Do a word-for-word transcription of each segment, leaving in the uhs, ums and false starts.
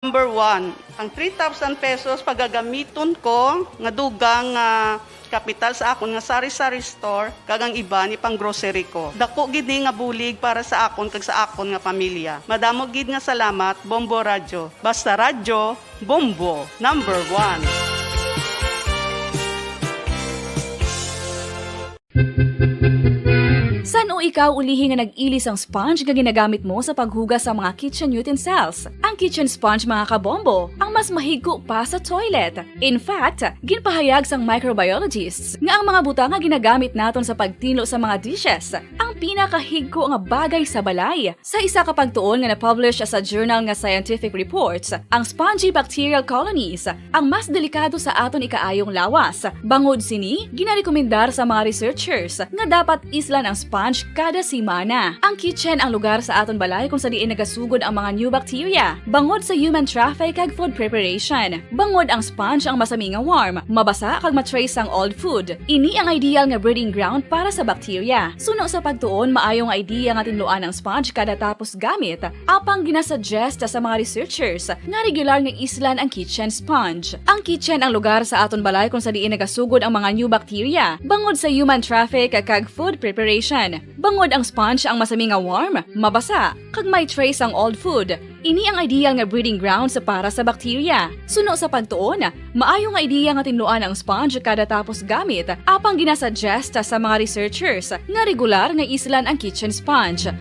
Number one, ang three thousand pesos pagagamiton ko nga dugang nga kapital sa akon nga sari-sari store kag ang iban ipang-grocery ko. Dako gid ni nga bulig para sa akon kag sa akon nga pamilya. Madamo gid nga salamat, Bombo Radyo. Basta Radyo, Bombo, number one. San-o ikaw ulihi nga nag-ili sang sponge nga ginagamit mo sa paghugas sa mga kitchen utensils? Ang kitchen sponge, mga kabombo, ang mas mahigko pa sa toilet. In fact, ginpahayag sang microbiologists nga ang mga butang nga ginagamit naton sa pagtinlo sa mga dishes ang pinakahigko nga bagay sa balay. Sa isa ka pagtuon nga na-publish sa journal nga Scientific Reports, ang spongy bacterial colonies ang mas delikado sa aton ikaayong lawas, bangod sini ginarekomendar sa mga researchers nga dapat islan ang sponge kada semana. Ang kitchen ang lugar sa aton balay kung sa diin nagasugod ang mga new bacteria. Bangod sa human traffic kag food preparation, bangod ang sponge ang masami nga warm, mabasa kag ma-trace ang old food. Ini ang ideal nga breeding ground para sa bacteria. Suno sa pagtuon, maayo nga idea nga tinluan ang sponge kada tapos gamit. Apang ginasuggest sa mga researchers nga regular nga islan ang kitchen sponge. Ang kitchen ang lugar sa aton balay kung sa diin nagasugod ang mga new bacteria, bangod sa human traffic kag food preparation. Bangod ang sponge ang masami nga warm, mabasa, kag may trace ang old food. Ini ang ideal nga breeding grounds para sa bacteria. Suno sa pagtuon, maayo nga idea nga tinluan ang sponge kada tapos gamit, apang ginasuggest sa mga researchers nga regular nga islan ang kitchen sponge.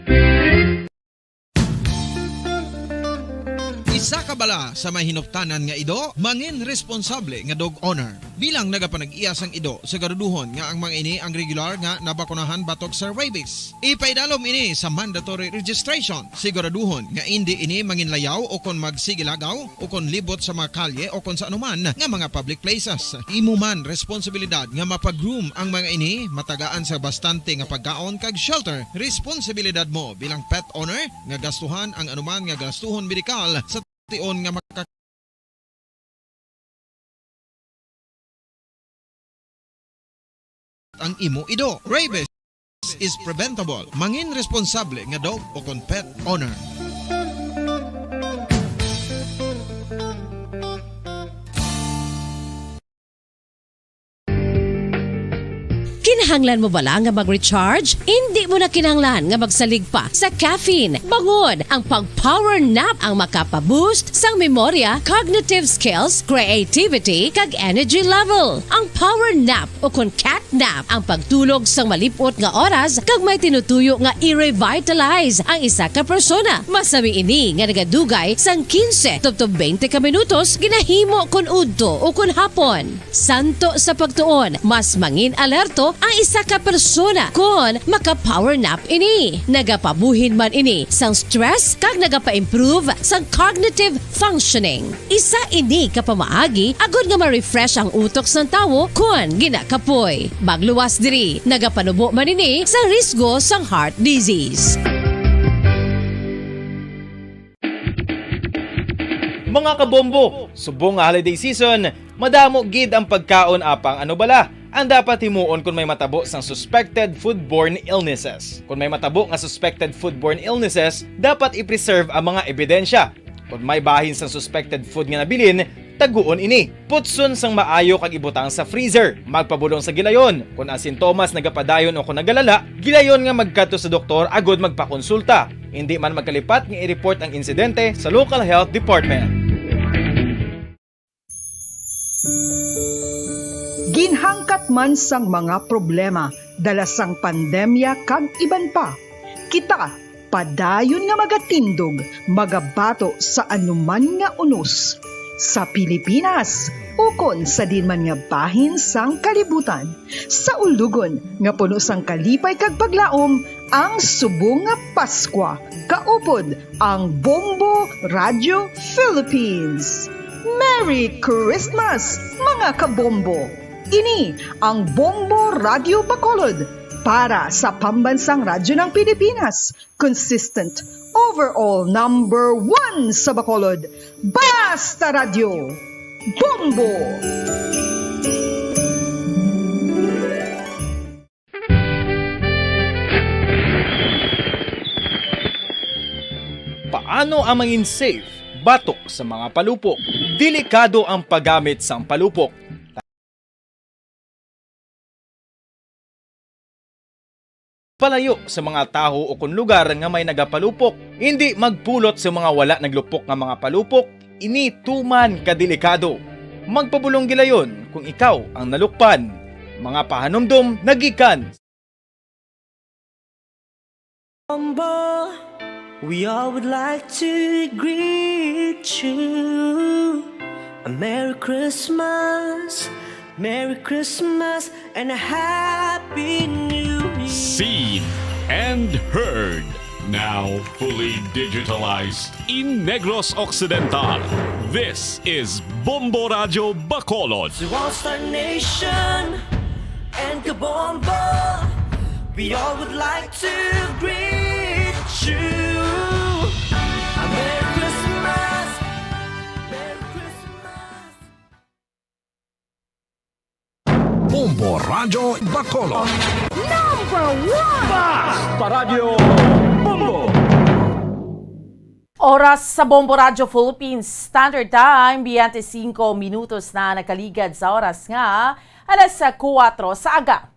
Isa ka bala sa may hinuptanan nga ido, mangin responsable nga dog owner. Bilang nagapanag-iya sang ido, siguraduhon nga ang mga ini ang regular nga nabakunahan batok sa rabies. Ipaidalom ini sa mandatory registration. Siguraduhon nga indi ini manginlayaw o kon magsigilagaw o kon libot sa mga kalye o kon sa anuman nga mga public places. Imo man responsibilidad nga mapa-groom ang mga ini, matagaan sa bastante nga pagkaon kag shelter. Responsibilidad mo bilang pet owner nga gastuhan ang anuman nga gastuhon medikal sa tion nga maka- ang imo ido. Rabies is preventable. Mangin responsable nga dog o kon pet owner. Kinahanglan mo bala nga mag-recharge? Indi mo na kinahanglan nga magsalig pa sa caffeine. Bangod ang pag-power nap ang makapa-boost sang memorya, cognitive skills, creativity, kag energy level. Ang power nap o kon cat nap ang pagtulog sang malip-ot nga oras kag may tinutuyo nga i-revitalize ang isa ka persona. Masami ini nga nagadugay sang quince tubtob twenty ka minutos, ginahimo kon udto o kon hapon. Santo sa pagtuon, mas mangin-alerto ang isa ka persona kon maka-power nap ini. Nagapabuhin man ini sang stress kag nagapa-improve sang cognitive functioning. Isa ini ka pamaagi agod nga ma-refresh ang utok sang tawo kon ginakapoy. Magluwas diri, nagapanubo man ini sa risgo sang heart disease. Mga kabombo, subong nga holiday season, madamo gid ang pagkaon, apang ano bala ang dapat himuon kon may matabo sang suspected foodborne illnesses? Kon may matabo nga suspected foodborne illnesses, dapat i-preserve ang mga ebidensya. Kon may bahin sang suspected food nga nabilin, taguon ini. Putson sang maayo kag ibutang sa freezer. Magpabulong sa gilayon. Kon ang sintomas nagapadayon o kon nagalala, gilayon nga magkadto sa doktor agod magpakonsulta. Indi man magkalipat nga i-report ang insidente sa local health department. Ginhangkat man sang mga problema dala sang pandemya kag iban pa, kita padayon nga magatindog, magabato sa anuman nga unos sa Pilipinas ukon sa diin man nga bahin sang kalibutan. Sa ulugon nga puno sang kalipay kag paglaom ang subong nga Paskwa, kaupod ang Bombo Radio Philippines. Merry Christmas, mga kabombo! Ini ang Bombo Radio Bacolod para sa Pambansang Radyo ng Pilipinas. Consistent, overall number one sa Bacolod. Basta Radyo, Bombo! Paano ang mangin safe Batok sa mga palupok. Delikado ang paggamit sang palupok. Palayo sa mga tawo o kon lugar nga may nagapalupok. Hindi magpulot sa mga wala naglupok nga mga palupok. Ini tuman ka delikado. Magpabulong gilayon kung ikaw ang nalukpan. Mga pahanumdom nagikan Bombo, we all would like to greet you a Merry Christmas, Merry Christmas, and a Happy New Year. Seen and heard, now fully digitalized in Negros Occidental. This is Bombo Radyo Bacolod. To all Star Nation and Kabombo, we all would like to greet you a Merry Christmas, Merry Christmas. Bombo Radyo Bacolod. Number one! Paradyo Bombo! Oras sa Bombo Radyo Philippines Standard Time, twenty-five minutos na nakaligad sa oras nga alas kuwatro sa aga.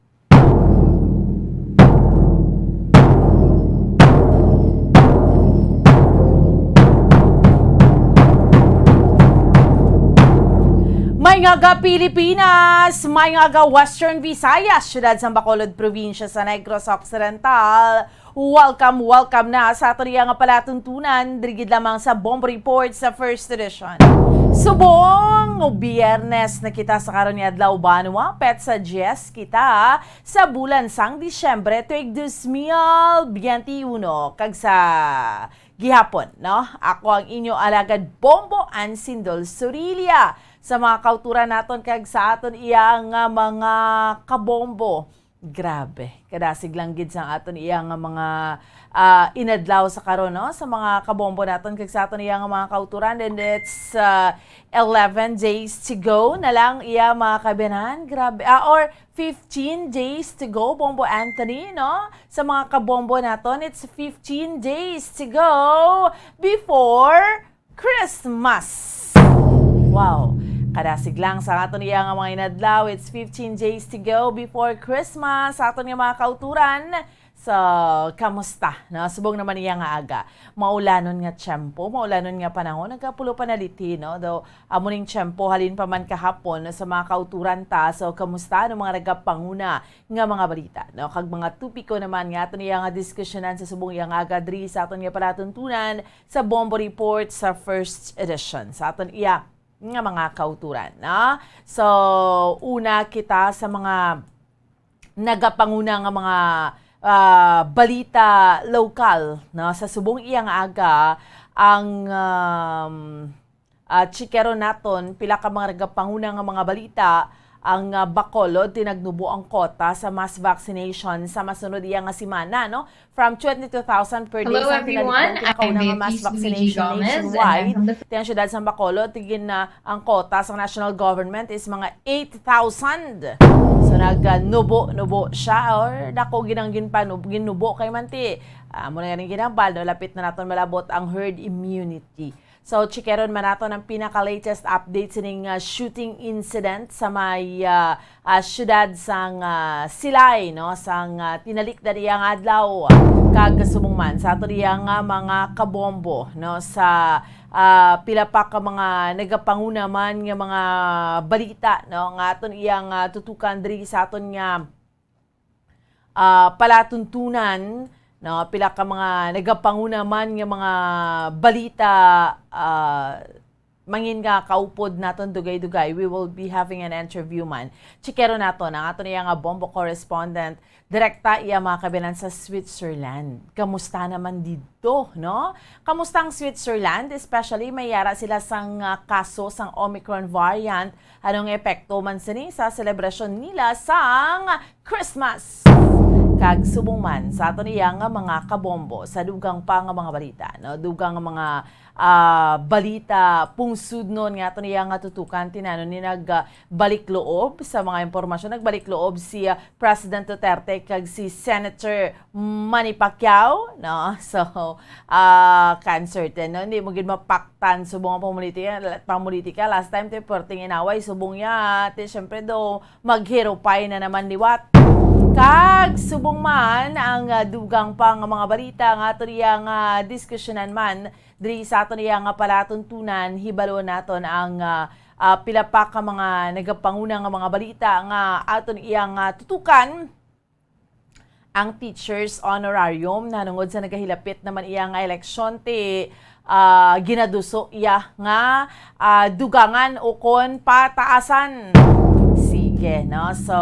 May nga aga Pilipinas, may nga aga Western Visayas, siyudad sang Bacolod, probinsya sa Negros Occidental. Welcome, welcome na sa aton iya nga palatuntunan, diri gid lamang sa Bombo Report sa First Edition. Subong Biyernes na kita sa karon nga adlaw, banwa, petsa diyes kita sa bulan sang Disyembre, tuig dos mil biyente uno. Kag sa gihapon, no? Ako ang inyo alagad Bombo Ansindol Surilia sa mga kauturan naton kag sa aton iya nga mga kabombo. Grabe, kadasig lang gid sang aton iya nga mga, ah, inadlaw sa karon, no? Sa mga kabombo naton kag sa aton iya nga mga kauturan, and it's, ah, eleven days to go na lang iya, mga kabiyanan. Grabe, ah, or fifteen days to go, Bombo Anthony, no? Sa mga kabombo naton, it's fifteen days to go before Christmas! Wow! Kadasig lang sa aton iya nga mga inadlaw, it's fifteen days to go before Christmas. Sa aton nga mga kauturan, so, kamusta? No? Subong naman iya nga aga. Maulanon nga tiyempo, maulanon nga panahon, nagkapulo pa na liti, no? Daw, amo ning tiyempo, halin pa man kahapon, no? Sa mga kauturan ta. So, kamusta? Ano mga nagapanguna nga mga balita, no? Kag mga topiko naman nga aton iya nga diskusyonan sa subong iya nga aga diri sa aton nga palatuntunan sa Bombo Report sa first edition sa aton iya nga mga kauturan, no? So, una kita sa mga nagapanguna nga mga, ah, balita lokal, no? Sa subong iya nga aga, ang, um, ah, chikero naton pila ka mga nagapanguna nga mga balita ang, ah, Bacolod, tinagnubo ang kota sa mass vaccination sa masunod iya nga semana, no? From twenty-two thousand per day Hello, sa everyone. Tinalikdan, pinakauna nga mass vaccination nationwide. Ang siyudad sa Bacolod, tigin na ang kota sa national government is mga eight thousand. So, nag, ah, nubo-nubo siya, or dako ginang ginpanub-, ginubo kay manti. Ah, amo na ganing ginambal, no? Lapit na naton malabot ang herd immunity. So, chikeron man naton ang pinaka-latest update sining, ah, shooting incident sa may, ah, ah, siyudad sang, ah, Silay, no, sang, ah, tinalikdan iya nga adlaw. Kag subong man sa aton iya nga mga kabombo, no, sa, ah, pila pa ka mga nagapanguna man nga mga balita, no, nga aton iyang, ah, tutukan diri sa aton nga, ah, palatuntunan, no, pila ka mga nagapanguna man nga mga balita, ah, mangin nga kaupod naton dugay-dugay, we will be having an interview man. Chikero naton ang aton iya nga Bombo correspondent, direkta iya mga kabiyanan sa Switzerland. Kamusta naman didto, no? Kamusta ang Switzerland? Especially, may yara sila sang, ah, kaso sang Omicron variant. Anong epekto man sini sa selebrasyon nila sang Christmas? Kag subong man sa aton iya nga mga kabombo, sa dugang pa nga mga balita, no? Dugang nga mga, ah, balita pungsudnon nga aton iya nga tutukan, tinanon ni nag, ah, balik loob sa mga impormasyon. Nagbalik loob si, ah, President Duterte kag si Senator Manny Pacquiao, no? So, ah, ka-uncertain, no? Hindi mo gid mapaktan subong ang pamolitika, pamolitika. Last time, ti, perting inaway, subong ya, ti, syempre do, maghirupay na naman liwat. Kag subong man ang, ah, dugang pa nga mga balita nga aton iya nga diskusyonan man diri sa aton iya nga palatuntunan, hibalo naton ang, ah, ah, pila pa ka mga nagapanguna nga mga balita nga aton iya nga tutukan. Ang teachers honorarium, nanungod sa nagahilapit naman iya nga eleksyon, ti, ah, ginaduso iya nga, ah, dugangan ukon pataasan. Sige, no? So,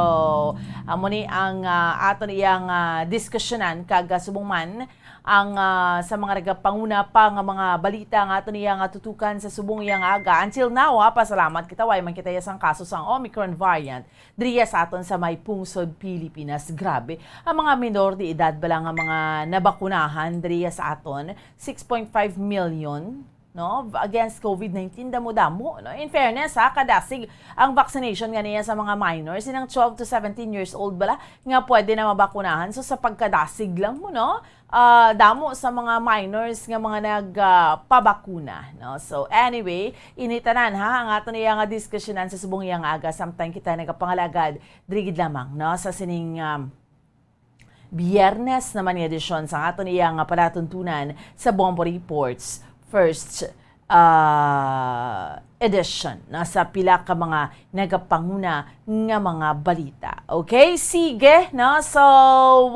amo ni ang, ah, aton iya nga diskusyonan kag, ah, subong man ang, ah, sa mga nagapanguna pa nga mga balita nga aton iya nga tutukan sa subong iya nga aga. Until now, ha, pasalamat kita, way man kita iya sang kaso sang Omicron variant diriya sa aton sa may pungsod Pilipinas. Grabe, ang mga minor de edad bala nga mga nabakunahan diriya sa aton, six point five million, no, against COVID nineteen, damo-damo, no? In fairness, ha, kadasig ang vaccination nga niya sa mga minors, sinang twelve to seventeen years old bala nga pwede na mabakunahan. So, sa pagkadasig lang mo, no, ah, damo sa mga minors nga mga nag, ah, pabakuna, no? So, anyway, ini tanan, ha, ang aton iya nga diskusyonan sa subong iya nga aga, samtang kita nagapangalagad diri gid lamang, no, sa sining, um, Biyernes naman nga edisyon sa aton iya nga palatuntunan sa Bombo Reports First, ah, Edition, no, sa pila ka mga nagapanguna nga mga balita. Okay, sige, no? So,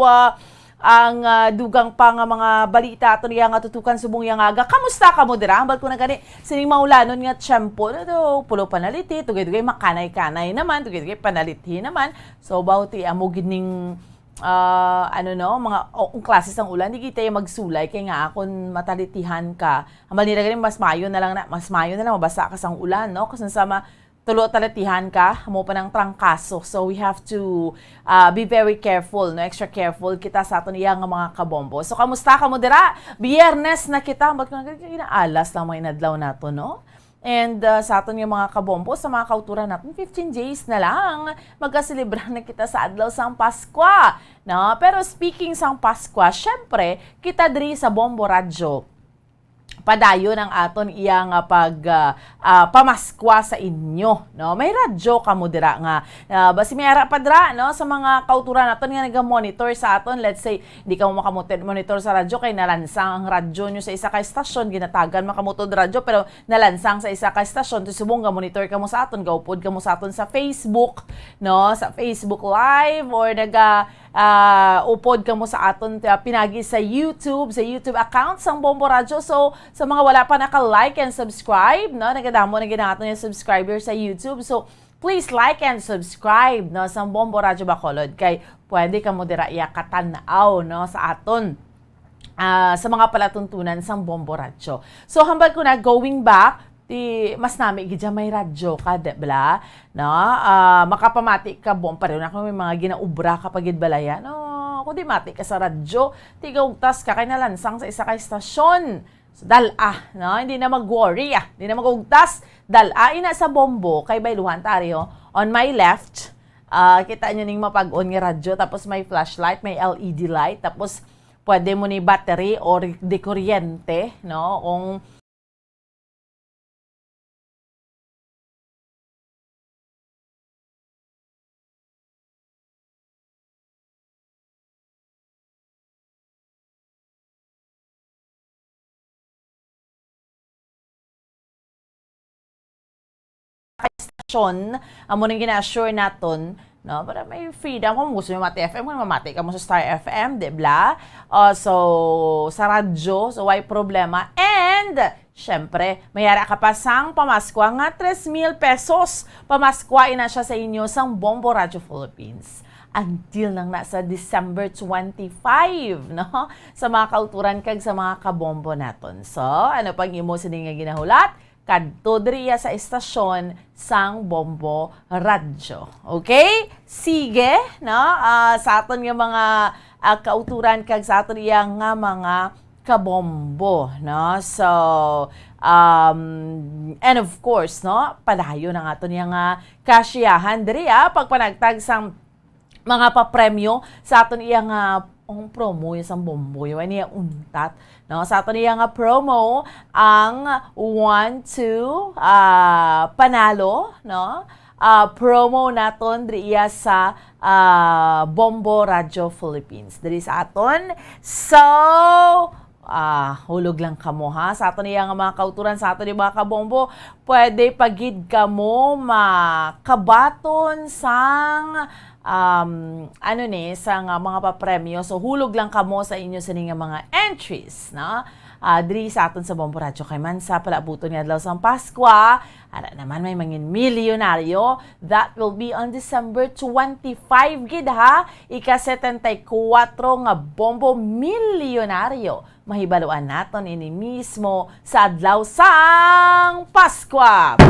ah, ang, ah, dugang pa nga mga balita aton iya nga tutukan subong iya nga aga. Kamusta kamo dira? Hambal ko na gani, sining maulanon nga tiyempo, no, do, pulo panaliti, tugay-tugay makanay-kanay naman, tugay-tugay panalithi naman. So, bawti amo gid ning, ah, ano, no, mga, o, ang klase sang ulan, di kita magsulay kay nga akon matalitihan ka. Hambal nila gani, mas mayo na lang na, mas mayo na lang mabasa ka sang ulan, no? Kasi sama, tulo talatihan ka, amo pa nang trangkaso. So, we have to, ah, be very careful, no? Extra careful kita sa aton iya nga mga kabombo. So, kamusta kamo dira? Biyernes na kita, ba't ko nag-, kinaalas lang mga inadlaw nato, no? And, ah, sa aton nga mga kabombo, sa mga kauturan naton, fifteen days na lang, magkaselebra na kita sa adlaw sang Paskwa, no? Pero speaking sang Paskwa, syempre, kita diri sa Bombo Radyo, padayon ang aton iya nga pag, ah, ah, pamaskwa sa inyo, no? May radyo kamo dira nga, ah, basi may ara pa dira, no, sa mga kauturan naton nga naga-monitor sa aton. Let's say, di kamo makamonitor sa radyo kay nalansang ang radyo nyo sa isa ka estasyon, ginatagan makamutod radyo, pero nalansang sa isa ka estasyon, ti subong ga-monitor kamo sa aton, gaupod kamo sa aton sa Facebook, no? Sa Facebook Live, or naga, ah, upod kamo sa aton, ah, pinagi sa YouTube, sa YouTube account sang Bombo Radyo. So, sa mga wala pa naka-like and subscribe, no? Nagadamo na gid ang aton nga subscriber sa YouTube. So, please like and subscribe, no, sang Bombo Radyo Bacolod, kay pwede kamo dira iya katan-aw, no, sa aton, ah, sa mga palatuntunan sang Bombo Radyo. So, hambal ko na, going back, ti mas nami gid siya may radyo ka, di bala? No? Ah, makapamati ka, buang pareho na kung may mga ginaubra ka pa gid balaya. No, kung di mati ka sa radyo, ti gaugtas ka kay nalansang sa isa ka estasyon. So, dal-a, no? Hindi na mag-worry, ah. Hindi na mag-ugtas. Dal-a, ina sa Bombo, kay bayluhan tari, oh. On my left, ah, kita nyo ning mapag-on nga radyo, tapos may flashlight, may L E D light, tapos pwede mo ni battery or di kuryente, no? Kung station, amo ning gina-assure naton, no? Para may freedom. Kung gusto mo mati F M, kung mamati ka mo sa Star F M, di bla? O, so, sa radyo, so, way problema. And, syempre, may ara ka pa sang pamaskwa nga tres mil pesos. Pamaskwa ina siya sa inyo sang Bombo Radyo Philippines. Until nang na sa December twenty-five, no? Sa mga kauturan kag sa mga kabombo naton. So, ano pang imo sini nga ginahulat? Kadto diriya sa estasyon sang Bombo Radyo. Okay? Sige, no? Ah, sa aton nga mga, ah, kauturan kag sa aton iya nga mga kabombo, no? So, um, and of course, no, padayon ang aton iya nga kasiyahan diri, ah, pagpanagtag sang mga papremyo sa aton iya nga, ang promo ya sang bombo, ya niya untat, no? Sa aton iya nga promo, ang one, two, ah, panalo, no? Ah, promo naton diri iya sa, ah, Bombo Radio Philippines. Diri sa aton. So, ah, hulog lang kamo, ha. Sa aton iya nga mga kauturan, sa aton iya mga kabombo, pwede pa gid kamo makabaton sang, um, ano ni, sang, ah, mga papremyo. So, hulog lang kamo sa inyo sini nga mga entries, no? Ah, diri sa aton sa Bombo Radio kay man sa palabuton nga adlaw sang Paskwa, ara naman may mangin milyonaryo. That will be on December twenty-five gid, ha. Ika setenta y kuwatro nga Bombo Milyonaryo. Mahibaluan naton ini mismo sa adlaw sang Paskwa.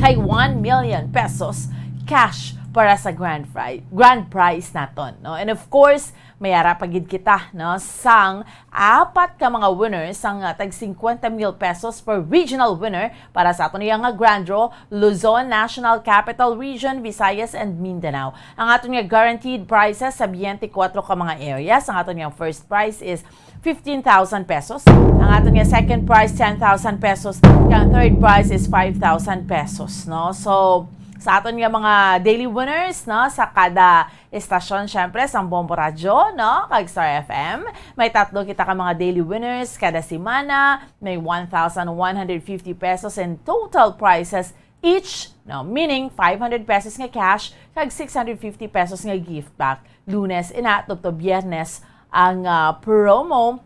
Kay one million pesos cash para sa grand prize, grand prize naton, no? And of course, may ara pa gid kita, no, sang apat ka mga winners sang, ah, tag cincuenta mil pesos per regional winner para sa aton iya nga grand draw, Luzon, National Capital Region, Visayas, and Mindanao. Ang aton nga guaranteed prizes sa twenty-four ka mga areas. Ang aton nga first prize is fifteen thousand pesos. Ang aton nga second prize, ten thousand pesos. Kag ang third prize is five thousand pesos, no? So, sa aton nga mga daily winners, no, sa kada estasyon, syempre, sang Bombo Radyo, no, kag Star F M, may tatlo kita ka mga daily winners kada semana, may one thousand one hundred fifty pesos in total prizes each, no, meaning five hundred pesos nga cash kag six hundred fifty pesos nga gift pack. Lunes ina tubtob Biyernes ang, ah, promo,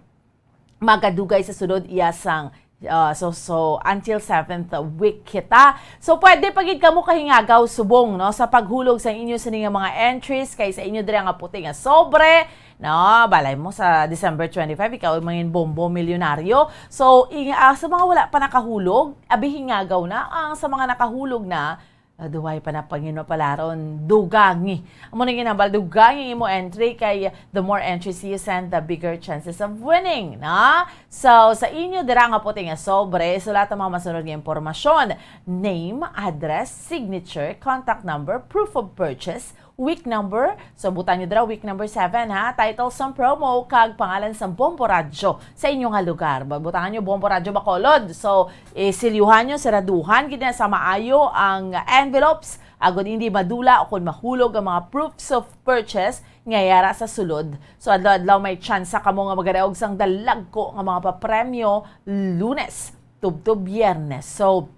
magadugay sa sulod iya sang, ah, so, so, until seventh week kita. So, pwede pa gid kamo kahingagaw subong, no, sa paghulog sa inyo sini nga mga entries kay sa inyo dira nga puti nga sobre, no, balay mo sa December twenty-five, ikaw ang mangin bombo milyonaryo. So, ing-, ah, sa mga wala pa nakahulog, abi hingagaw na. Ang sa mga nakahulog na, ah, duway pa na pangin mapalaron, dugangi. Amo na ginambal, dugangi imo entry kay the more entries you send, the bigger chances of winning, na? So, sa inyo dira nga puti nga sobre, isulat ang mga masunod nga impormasyon: name, address, signature, contact number, proof of purchase, week number. So, butang nyo dira, week number seven, ha. Title sang promo kag pangalan sang Bombo Radyo sa inyo nga lugar. Butangan nyo Bombo Radyo Bacolod. So, isilyuhan nyo, siraduhan gid na sa maayo ang envelopes agod hindi madula o kon mahulog ang mga proofs of purchase nga yara sa sulod. So, adlaw-adlaw may tsansa kamo nga magadaog sang dalagko nga mga papremyo, Lunes tubtob Biyernes. So,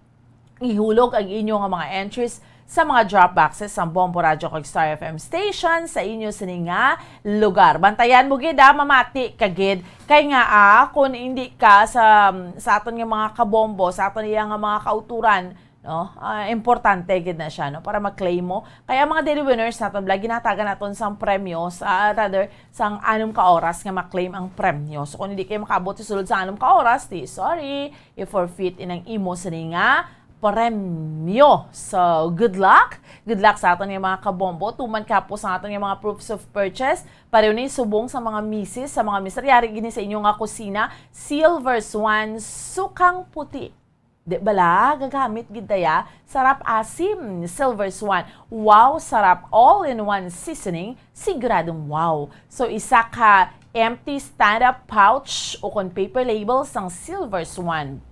ihulog ang inyo nga mga entries sa mga drop boxes sang Bombo Radyo kag Star F M station sa inyo sini nga lugar. Bantayan mo gid, ah, mamati ka gid. Kay nga, ah, kung hindi ka sa, sa aton nga mga kabombo, sa aton iya nga mga kauturan, no? Ah, importante gid na siya, no, para ma-claim mo. Kaya ang mga daily winners naton, bala, ginatagan naton sang premyo, sa, rather, sang anom ka oras nga ma-claim ang premyo. So, kung hindi kayo makaabot sa sulod sa anom ka oras, di, sorry, i-forfeit inang imo sini nga premyo. So, good luck. Good luck sa aton nga mga kabombo. Tuman kapos ang aton nga mga proofs of purchase. Pareho ni subong sa mga misis, sa mga mister. Yari gini sa inyo nga kusina, Silver Swan, sukang puti. Di bala, gagamit gid daya? Sarap asim, Silver Swan. Wow, sarap all-in-one seasoning, siguradong wow. So, isa ka empty stand-up pouch o kon paper label sang Silver Swan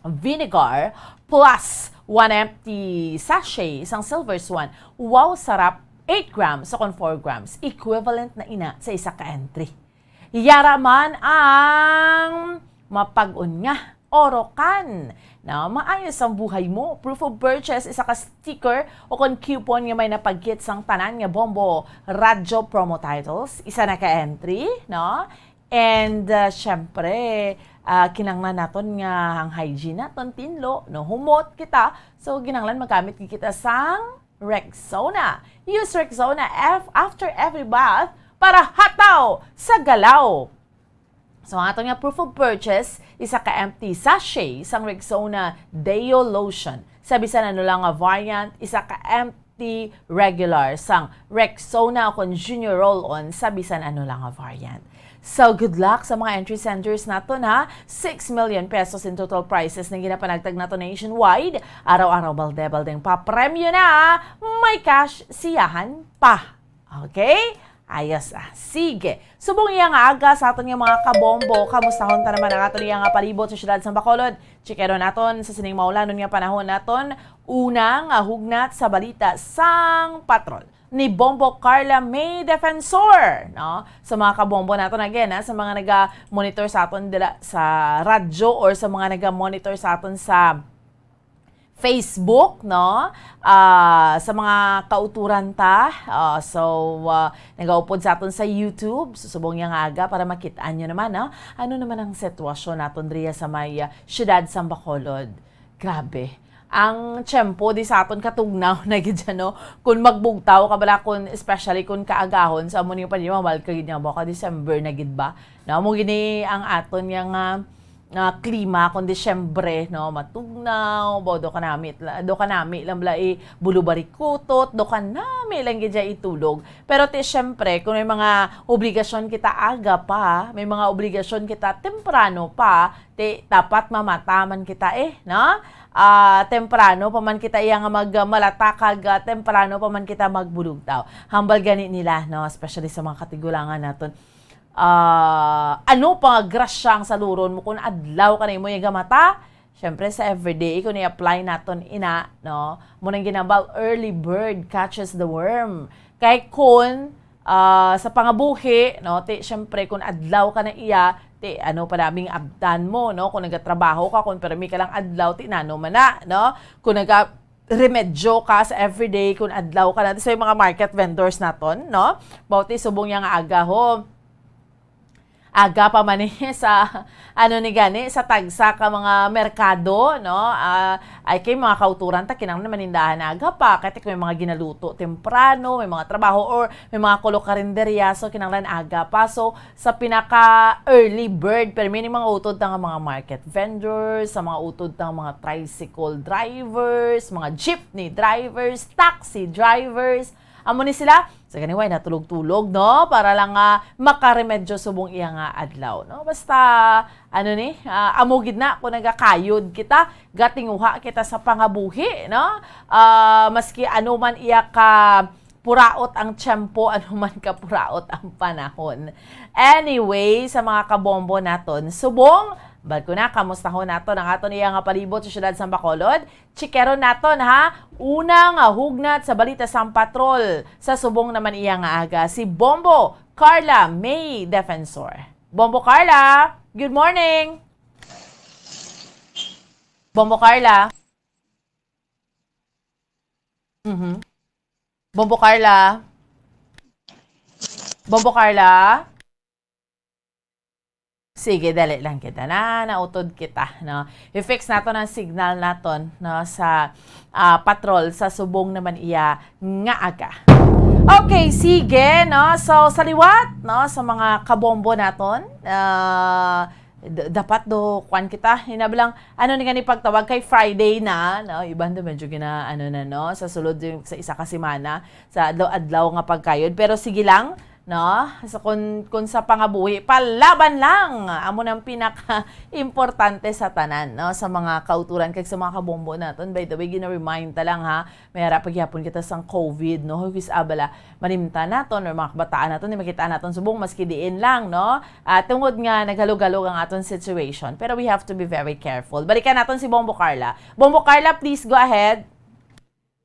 vinegar plus one empty sachet sang Silver Swan. Wow, sarap, eight grams o kon four grams. Equivalent na ina sa isa ka entry. Yara man ang mapag-on nga orokan. Na maayos ang buhay mo. Proof of purchase, isa ka sticker o kon coupon nga may napagkit sang tanan nga Bombo Radyo promo titles, isa na ka entry, no? And, ah, syempre, ah, kinahanglan naton nga ang hygiene naton tinlo, no? Humot kita. So, kinahanglan magamit gid kita sang Rexona. Use Rexona ev-, after every bath para hataw sa galaw. So, ang aton nga proof of purchase, isa ka empty sachet sang Rexona Deo Lotion. Sa bisan ano lang nga variant, isa ka em-, ti regular sang Rexona o kon Junior Roll-On sa bisan ano lang nga variant. So, good luck sa mga entry senders naton, ha. Six million pesos in total prizes na ginapanagtag nato nationwide. Araw-araw, balde-baldeng papremyo na. May cash siyahan pa. Okay? Ayos, ah. Sige. Subong iya nga aga sa aton nga mga kabombo, kamustahon ta naman ang aton iya nga palibot sa siyudad sa Bacolod. Chikero naton sa sining maulanon nga panahon naton. Una nga hugnat sa balita sang patrol ni Bombo Carla May Defensor, no? Sa mga kabombo naton again, ha, sa mga naga-monitor sa aton dira sa radyo or sa mga naga-monitor sa aton sa Facebook, no? Ah, sa mga kauturan ta, ah, so, ah, nagaupod sa aton sa YouTube, subong niya nga aga para makit-an nyo naman, no? Ano naman ang sitwasyon naton diriya sa may, ah, siyudad sa Bacolod? Grabe. Ang tiyempo di sa aton katugnaw na gid siya, no? Kung magbugtaw ka bala, kung, especially kung kaagahon, sa amo ni pa di mamal ka gid niya, baka December na gid ba? No? Amo gini ang aton nga, nga, nga klima kung Disyembre, no? Matugnaw, bo, do kanami, la- do kanami lang bala i bulubarikutot, do kanami lang gid siya itulog. Pero ti, syempre, kung may mga obligasyon kita aga pa, may mga obligasyon kita temprano pa, ti, dapat mamata man kita eh, no? Ah, temprano pa man kita iya nga mag-, malata kag, ah, temprano pa man kita magbulugtaw. Hambal gani nila, no? Especially sa mga katigulangan naton. Ah, ano pa nga grasya ang saluron mo kung adlaw ka na imo iya gamata? Syempre, sa everyday, kung i-apply naton ina, no? Mo nang ginambal, early bird catches the worm. Kay kun, ah, sa pangabuhi, no, ti, syempre, kung adlaw ka na iya, ti, ano pa naming abtan mo, no? Kung nagatrabaho ka, kung permi ka lang adlaw, ti, nano man na, no? Kung naga remedyo ka sa everyday, kung adlaw ka na, sa mga market vendors naton, no? Bauti subong niya nga aga, ho. Aga pa man ni sa, ano ni gani, sa tagsa ka mga merkado, no? Ah, ay kay mga kauturan ta, kinahanglan manindahan aga pa. Kay may mga ginaluto temprano, may mga trabaho, or may mga kulo karinderya, so kinahanglan aga pa. So, sa pinaka early bird, pero may mga utod ta nga mga market vendors, sa mga utod ta nga mga tricycle drivers, mga jeepney drivers, taxi drivers, amo ni sila. Sa gani, way natulog-tulog, no? Para lang nga makaremedyo subong iya nga adlaw, no? Basta, ano ni, ah, amo gid na, kung nagakayod kita, gatinguha kita sa pangabuhi, no? Ah, maski ano man iya ka puraot ang tiyempo, ano man ka puraot ang panahon. Anyway, sa mga kabombo naton, subong, bag ko na, kamustahon naton ang aton iya nga palibot sa siyudad sa Bacolod. Chikeron naton, ha? Una nga hugnat sa balita sang patrol sa subong naman iya nga aga, si Bombo Carla May Defensor. Bombo Carla, good morning! Bombo Carla? Mhm. Bombo Carla? Bombo Carla? Sige, dali lang kita na, nautod kita, no? I-fix naton ang signal naton, no, sa, ah, patrol sa subong naman iya nga aga. Okay, sige, no? So, sa liwat, no, sa mga kabombo naton, ah, d-, dapat do, kwan kita, hinabilang, ano ni gani pagtawag kay Friday na, no? Iban do medyo gina, ano na, no? Sa sulod yung, sa isa ka semana, sa adlaw-adlaw nga pagkayod. Pero sige lang, no? So, kun, kun sa pangabuhi, palaban lang! Amo nang pinaka-importante sa tanan, no? Sa mga kauturan kag sa mga kabombo naton. By the way, gina-remind ta lang, ha? May ara pa gyapon kita sang COVID, no? Huwis abala, malimtan naton or mga kabataan naton, di makita naton subong, maski diin lang, no? Ah, tungod nga naghalog-halog ang aton situation. Pero we have to be very careful. Balikan naton si Bombo Carla. Bombo Carla, please go ahead.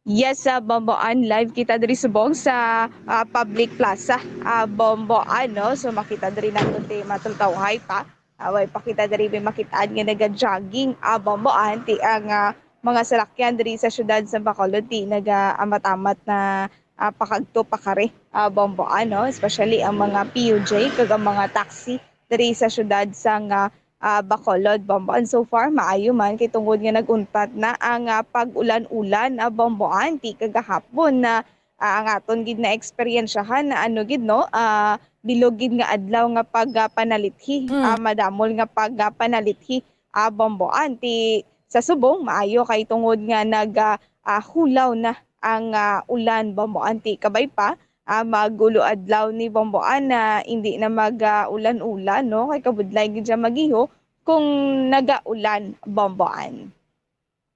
Yes, ah, Bombo Ann, live kita diri subong sa, ah, public plaza. Ah, Bombo Ann, no? So, makita diri naton ti matultawhay pa. Ah, way pa kita diri may makitaan nga naga-jogging. Ah, Bombo Ann, ti ang, ah, mga salakyan diri sa siyudad sa Bacolod ti naga-amat-amat na, ah, pakadto pakari. Ah, Bombo Ann, no? Especially ang mga P U J kag ang mga taxi diri sa siyudad sang, ah, ah, Bacolod, Bombo Ann. So far, maayo man kay tungod nga nag-untat na ang, ah, pag-ulan-ulan, ah, Bombo Ann, ti kagahapon na, ah, ang aton gid na eksperyensyahan na ano gid, no, ah, bilog gid nga adlaw nga pag, ah, panalithi, Mm. ah, madamol nga pag, ah, panalithi, ah, Bombo Ann. Ti sa subong, maayo kay tungod nga nag, ah, ah, hulaw na ang, ah, ulan, Bomboan. Ti kabay pa, ah, mag-ulo adlaw ni, Bomboan, na hindi na mag, ah, ulan-ulan, no? Kay kabudlay gid siya mag-iho kung nagaulan, Bomboan.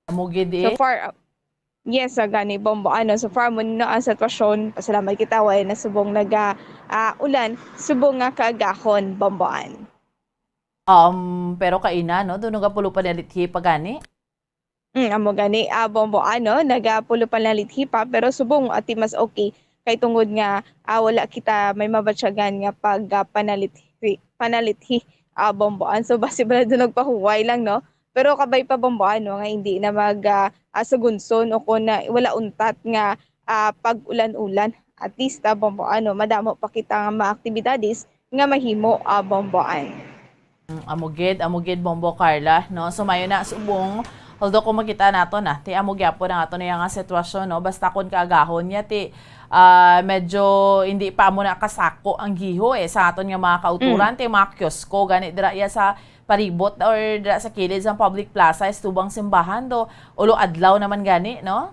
Amo gid, So eh. far, ah, yes, ah, gani, Bomboan, no? So far, mo na ang sitwasyon. Pasalamat kita, wala na subong naga, ah, ulan, subong nga kaagahon, Bomboan. Um, pero kaina, no? Doon nga pulo pa nalithi pa gani. Mm, amo gani, ah, Bomboan, no? Nagapulo pa nalithi pa, pero subong ati mas okay. Kay tungod nga, ah, wala kita may mabatyagan nga pag, ah, panalithi, panalithi, ah, Bomboan. So, basi ba na doon nagpahuway lang, no? Pero kabay pa, Bomboan, no, nga hindi na mag, ah, ah, sugunson o kung na, wala untat nga, ah, pag-ulan-ulan. At least, ah, Bomboan, no, madamo pa kita nga mga aktibidades nga mahimo, ah, Bomboan. Mm, amo gid, amo gid, Bombo Carla, no? So, mayo na subong, although kung makita nato na, ti amo gyapon ang ato na nga sitwasyon, no? Basta kung kaagahon niya, ti, ah, medyo hindi pa mo nakasako ang giho, eh, sa aton nga mga kauturan, Mm. ti mga kiosko, gani dira iya sa palibot or dira sa kilid sa public plaza, is tubang simbahan, do, ulo adlaw naman gani, no?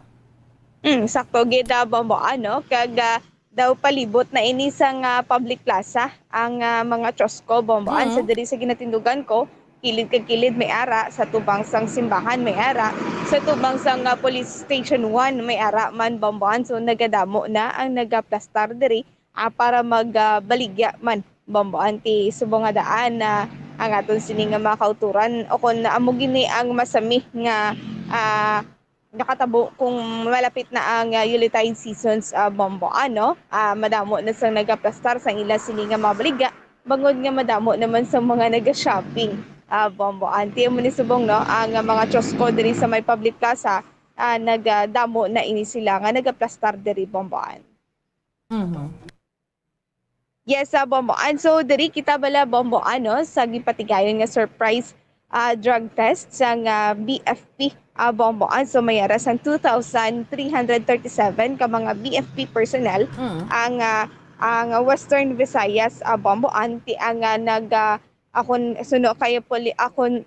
Mm, sakto gid, ah, Bombo, ano, kag, ah, daw palibot na ini sang, ah, public plaza ang, ah, mga kiosko, Bombo, an, sa Mm. diri sa ginatindugan ko, kilid kag kilid may ara, sa tubang sang simbahan may ara, sa tubang sang, ah, police station one may ara man, Bombo, an. So, nagadamo na ang nagaplastar diri, ah, para mag, ah, baligya man, Bombo, an, ti subong nga daan na ang aton sini nga mga kauturan o kon amo gini ang masami nga, ah, nakatabo kung malapit na ang, ah, Yuletide seasons, ah, Bombo, ano, ah, madamo na sang nagaplastar sang ila sini nga mga baligya, bangod nga madamo naman sang mga naga-shopping, ah, Bombo. Anti mo ni subong, no, ang, ah, mga kiosko diri sa may public plaza, ah, nagadamo na ini sila nga nagaplastar diri, Bombo, an. Mhm. Yes, ah, Bombo. And so, diri kita bala, Bombo, ano, sa gipatigayon nga surprise, ah, drug test sang, ah, B F P, ah, Bombo. And so, may ara sang two thousand three hundred thirty-seven ka mga B F P personnel Mm. ang, ah, ang Western Visayas, ah, Bombo. Anti ang, ah, nag, ah, akon, suno kay puli-, akon,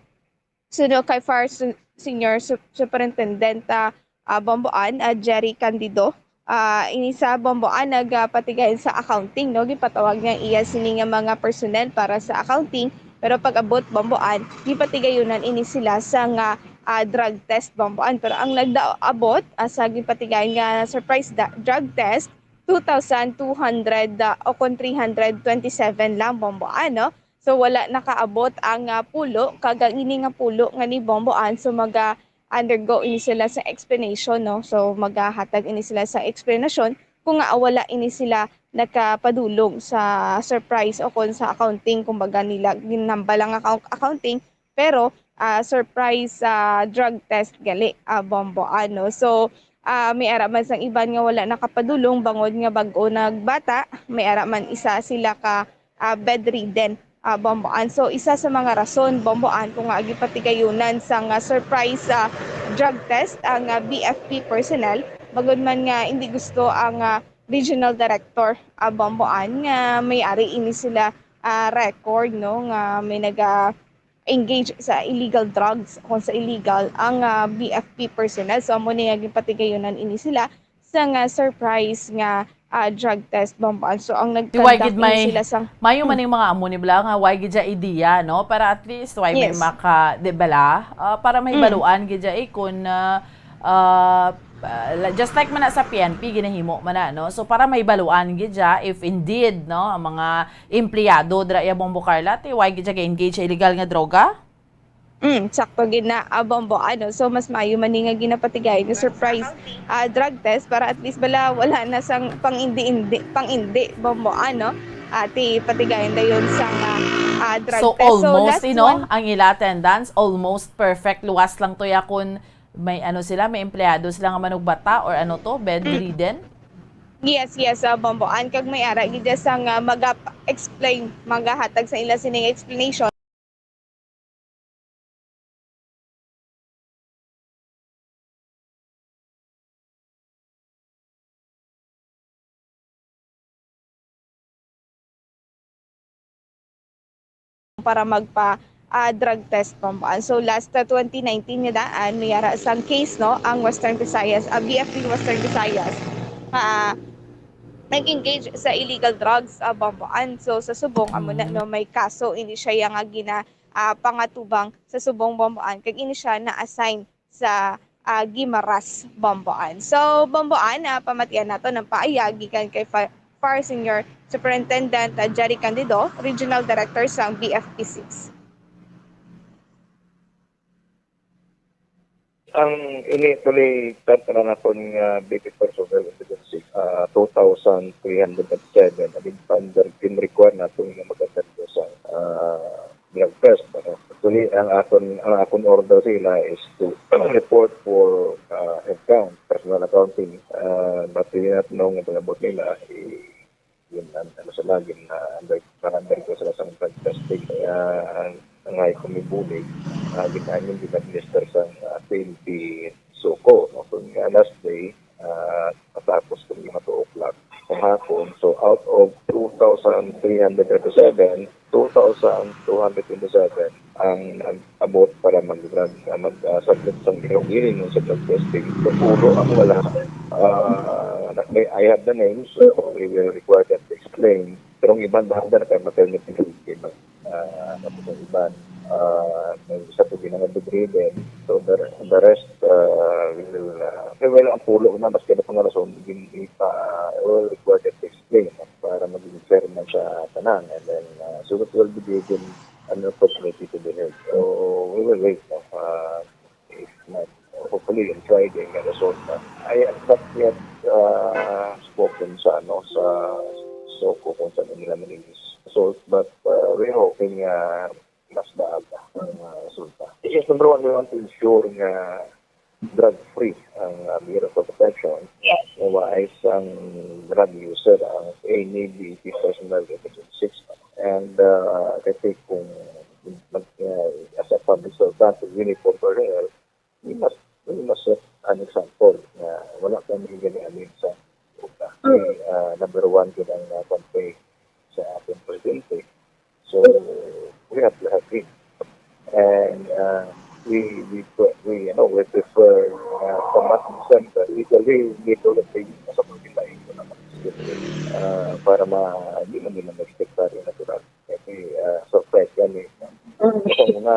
suno kay Fire Su-, Senior Su-, Superintendent, ah, ah, Bomboan, ah, Jerry Candido. Ah, ini sa Bomboan nagapatigayon sa accounting, no? Gipatawag niya iya sini nga mga personnel para sa accounting, pero pag-abot Bomboan, gipatigayonan ini sila sa nga, ah, drug test Bomboan. Pero ang nagdaabot, ah, sa gipatigayon nga surprise da-, drug test, two thousand two hundred, ah, o kon three hundred twenty-seven lang Bomboan, no? So, wala nakaabot ang, ah, pulo, kag ang ini nga pulo nga ni Bomboan, so, maga-undergo ini sila sa explanation, no? So, magahatag ini sila sa explanation kung nga wala ini sila nakapadulong sa surprise o kon sa accounting, kumbaga nila ginhambal ang account-, accounting, pero, ah, surprise, ah, drug test gali, ah, Bomboan, no? So, ah, may ara man sang iban nga wala nakapadulong bangod nga bag-o nagbata, may ara man isa sila ka, ah, bedridden, ah, Bomboan. So, isa sa mga rason, Bomboan, kung nga gipatigayunan sang, ah, surprise, ah, drug test ang, ah, B F P personnel, bangod man nga hindi gusto ang, ah, regional director, ah, Bomboan, nga may ari ini sila, ah, record, no, nga may naga-engage sa illegal drugs, kung sa illegal, ang, ah, B F P personnel. So, amo ni nga ginpatigayunan ini sila sa nga surprise nga, ah, drug test, Bomboan. So, ang Di why nag-conduct gid ini may, sila sang, mayo man hmm. Yung mga amo ni bala nga, why gid siya idea, no? Para at least, why may Yes. maka, di bala? Ah, para Mm. mahibaluan gid siya, eh, kung, ah, ah, la-, just like man na sa P N P, ginahimo man na, no? So, para mahibaluan gid siya, if indeed, no, ang mga empleyado dira iya Bombo Carla, ti why gid siya ga-engage sa illegal nga droga? Mm, sakto gid na, ah, Bombo, ano. So, mas maayo man ni nga ginapatigay nga surprise, ah, drug test para at least bala wala na sang pang-indi-indi, pang-indi, Bombo, ano. Ah, ti patigayon dayon sang, ah, ah, drug So, test. So, almost, last you know, one. Ang ila attendance, almost perfect. Luwas lang to ya kung may ano sila, may empleyado sila nga manugbata or ano to, Mm. bedridden. Yes, yes, ah, Bombo. An kag may ara gid sang, ah, maga-explain, magahatag sa ila sining explanation. Para magpa, ah, drug test, Bombo Ann. So, last, ah, twenty nineteen nga daan, may ara sang case, no, ang Western Visayas, ah, B F P Western Visayas, ah, nag-engage sa illegal drugs, ah, Bombo Ann. So, sa subong, amo na, Mm. no, may kaso, hindi siya yang, ah, gina-, ah, pangatubang sa subong, Bombo Ann. Kag ini siya na-assign sa, ah, Guimaras, Bombo Ann. So, Bombo Ann, ah, pamatian nato ang paayag gikan kay Fa-, Far Senior Superintendent, ah, Jerry Candido, Regional Director sang B F P six. Ang ini actually, tatanan naton nga B P personnel in the district, ah, two thousand three hundred and seven. Ang standard team require naton nga mag-attend sa, ah, drug test, ano. Actually, ang aton, ang akon order sila is to report for, ah, head count, personal accounting. Ah, but we not know nga pag-abot nila, eh, yun ang, ano sila, yun, ah, under, parang under ko sila sa drug testing. Kaya ang, ang high ko may bulig, ah, ginayon, gina-administer sa, ah, P N P SOCO, no? Kung, ah, last day, ah, matapos kung mga two o'clock sa hapon. So, out of two thousand three hundred thirty-seven, two thousand two hundred twenty-seven ang nag-abot para mag, mag, ah, mag, ah, submit sang hearing sa drug testing. So, puro ang wala. Ah, na-, may, I have the names, so we will require them to explain. Pero ang iban, bahala na kayo, ma-permit ni Philippine. Ah, tapos ang iban, ah, may isa po din ang bedridden. So, the, the rest, ah, will, ah, okay, well, ang pulo na, maski na pang rason, gin-, ipa, will require them to explain, no, para maging fair man sa tanan. And then, ah, so it will be given an opportunity to be heard. So, we will wait, no? Ah, if not, hopefully, on Friday, nga result na. I have not yet, ah, spoken sa, ano, sa SOCO kung saan nila maging result, but, ah, we're hoping, ah, mas maaga ang, ah, resulta. Yes, number one, we want to ensure nga drug-free ang, ah, Bureau of Protection. Yes. Nga maayos ang drug user, ang any B P personnel representative. And, ah, kasi kung mag-, ah, as a public servant, uniform personnel, we must, we must set an example nga wala kami gani-, ano, sa, ah, number one gid ang, ah, complaint sa ating presidente. So, we have to have it. And, uh, we, we, we, you know, we prefer, uh, sa mas, siyempre, legally, legal thing sa pagkita ito naman. Uh, para ma-, di man nila ma-expect sa natural. Kasi, uh, surprise yan eh. Mm. Kung na,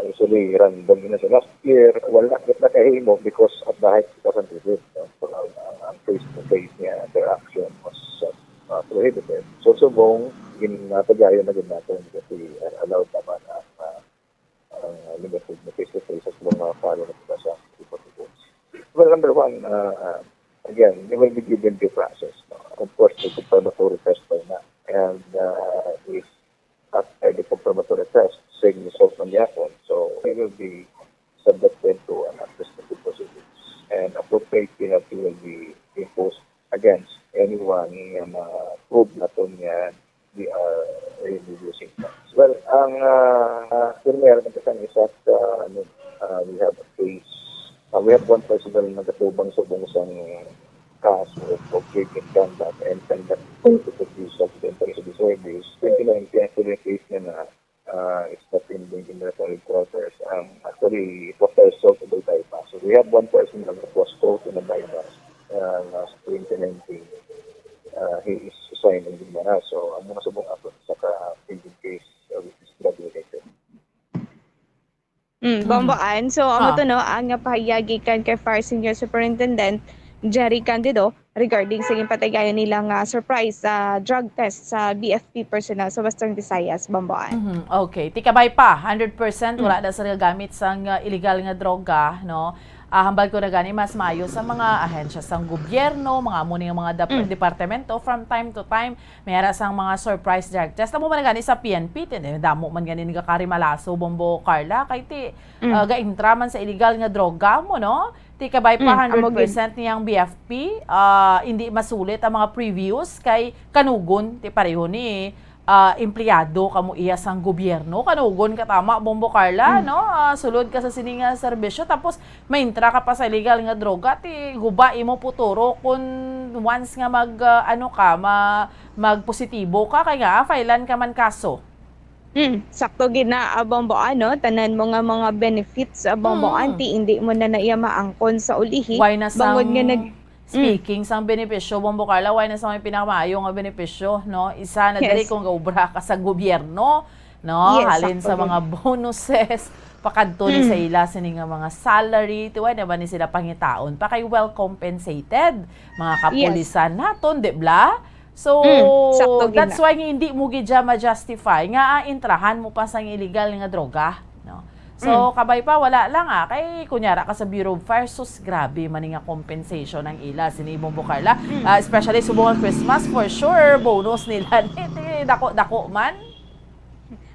usually, random na sa last year, wala kita kahimo because of the height of the pandemic, no? So, ang, ang, ang face-to-face niya interaction was, uh, uh, prohibited. So, subong, ginatagayan na gid natin kasi, uh, allowed naman ang, uh, ang limited na face-to-face sa mga follow na kita sa ipotipo. Well, number one, uh, uh, again, they will be given due process, no? Of course, the confirmatory test pa na. And, uh, if after the confirmatory test, same result man yapon, so they will be subjected to an administrative proceedings. And appropriate penalty will be imposed against anyone nga ma-prove naton nga they are really using drugs. Well, ang, ah, ah, pirmi, ang isa sa, ano, ah, we have a case, ah, we have one person na nagatubang subong sang kaso of, of criminal conduct and conduct of abuse of the interest of the service. Twenty nineteen, actually, yung case niya na, ah, is not in the, in the headquarters. Um, actually, it was the result of the bypass. So we have one person that was caught in a bypass, uh, last twenty nineteen. Uh, he is assigned in Guimaras. So, ang mga subong ako sa ka-pending case, uh, which is drug related. Mm, Mm. Bombo Ann. So, amo Ah. to, no, ang pahayag gikan kay Far Senior Superintendent Jerry Candido regarding sa ginpatigayon nila nga surprise, ah, drug test sa B F P personnel sa Western Visayas, Bombo Ann. Mhm, okay. Tikabay pa, hundred percent wala Mm. na sila gamit sang, ah, illegal nga droga, no? Ah, hambal ko na gani, mas maayo sa mga ahensya sang gobyerno, mga amo ning mga dep-, Mm. departamento, from time to time, may ara sang mga surprise drug test. Amo man gani sa P N P, tin-, damo man gani nagakari malaso, Bombo Carla, kay ti, Mm. ah, gaintra man sa illegal nga droga mo, no? Ti kabay pa Mm, amo gid. Hundred percent niyang B F P, ah, hindi masulit ang mga previews kay kanugon, ti pareho ni, ah, empleyado kamo iya sang gobyerno, kanugon ka tama, Bombo Carla, Mm. no? Ah, sulod ka sa sini nga serbisyo, tapos maintra ka pa sa illegal nga droga, ti guba imo puturo kung once nga mag, ah, ano ka, ma-, magpositibo ka, kay nga, ah, filean ka man kaso. Mm, sakto gid na, ah, Bombo, ano, tanan mo nga mga benefits, ah, Bombo, Mm. Auntie, hindi mo na na iya maangkon sa ulihi. Why na Bangod nga sang, nag-, mm. speaking sang benepisyo, Bombo Carla, why na sang may pinakamaayo nga benepisyo, no? Isa na diri Yes. kung gaobra ka sa gobyerno, no? Yes, Halin sakto sa gid. mga bonuses, pakadto ni sa Mm. ila sini nga mga salary, ti why na ba ni sila pangitaon pa kay well compensated, mga Yes. kapulisan naton, di bla? So, Mm, sakto gid that's na. why nga hindi mo gid siya ma-justify nga, ah, intrahan mo pa sang illegal nga droga, no? So, Mm. kabay pa, wala lang, ah. Kay, kunyara ka sa Bureau of Fire, sus, grabe man nga compensation ang ila, sini Bombo Carla. Mm. Ah, especially subong ang Christmas, for sure, bonus nila ni, ti dako-dako man.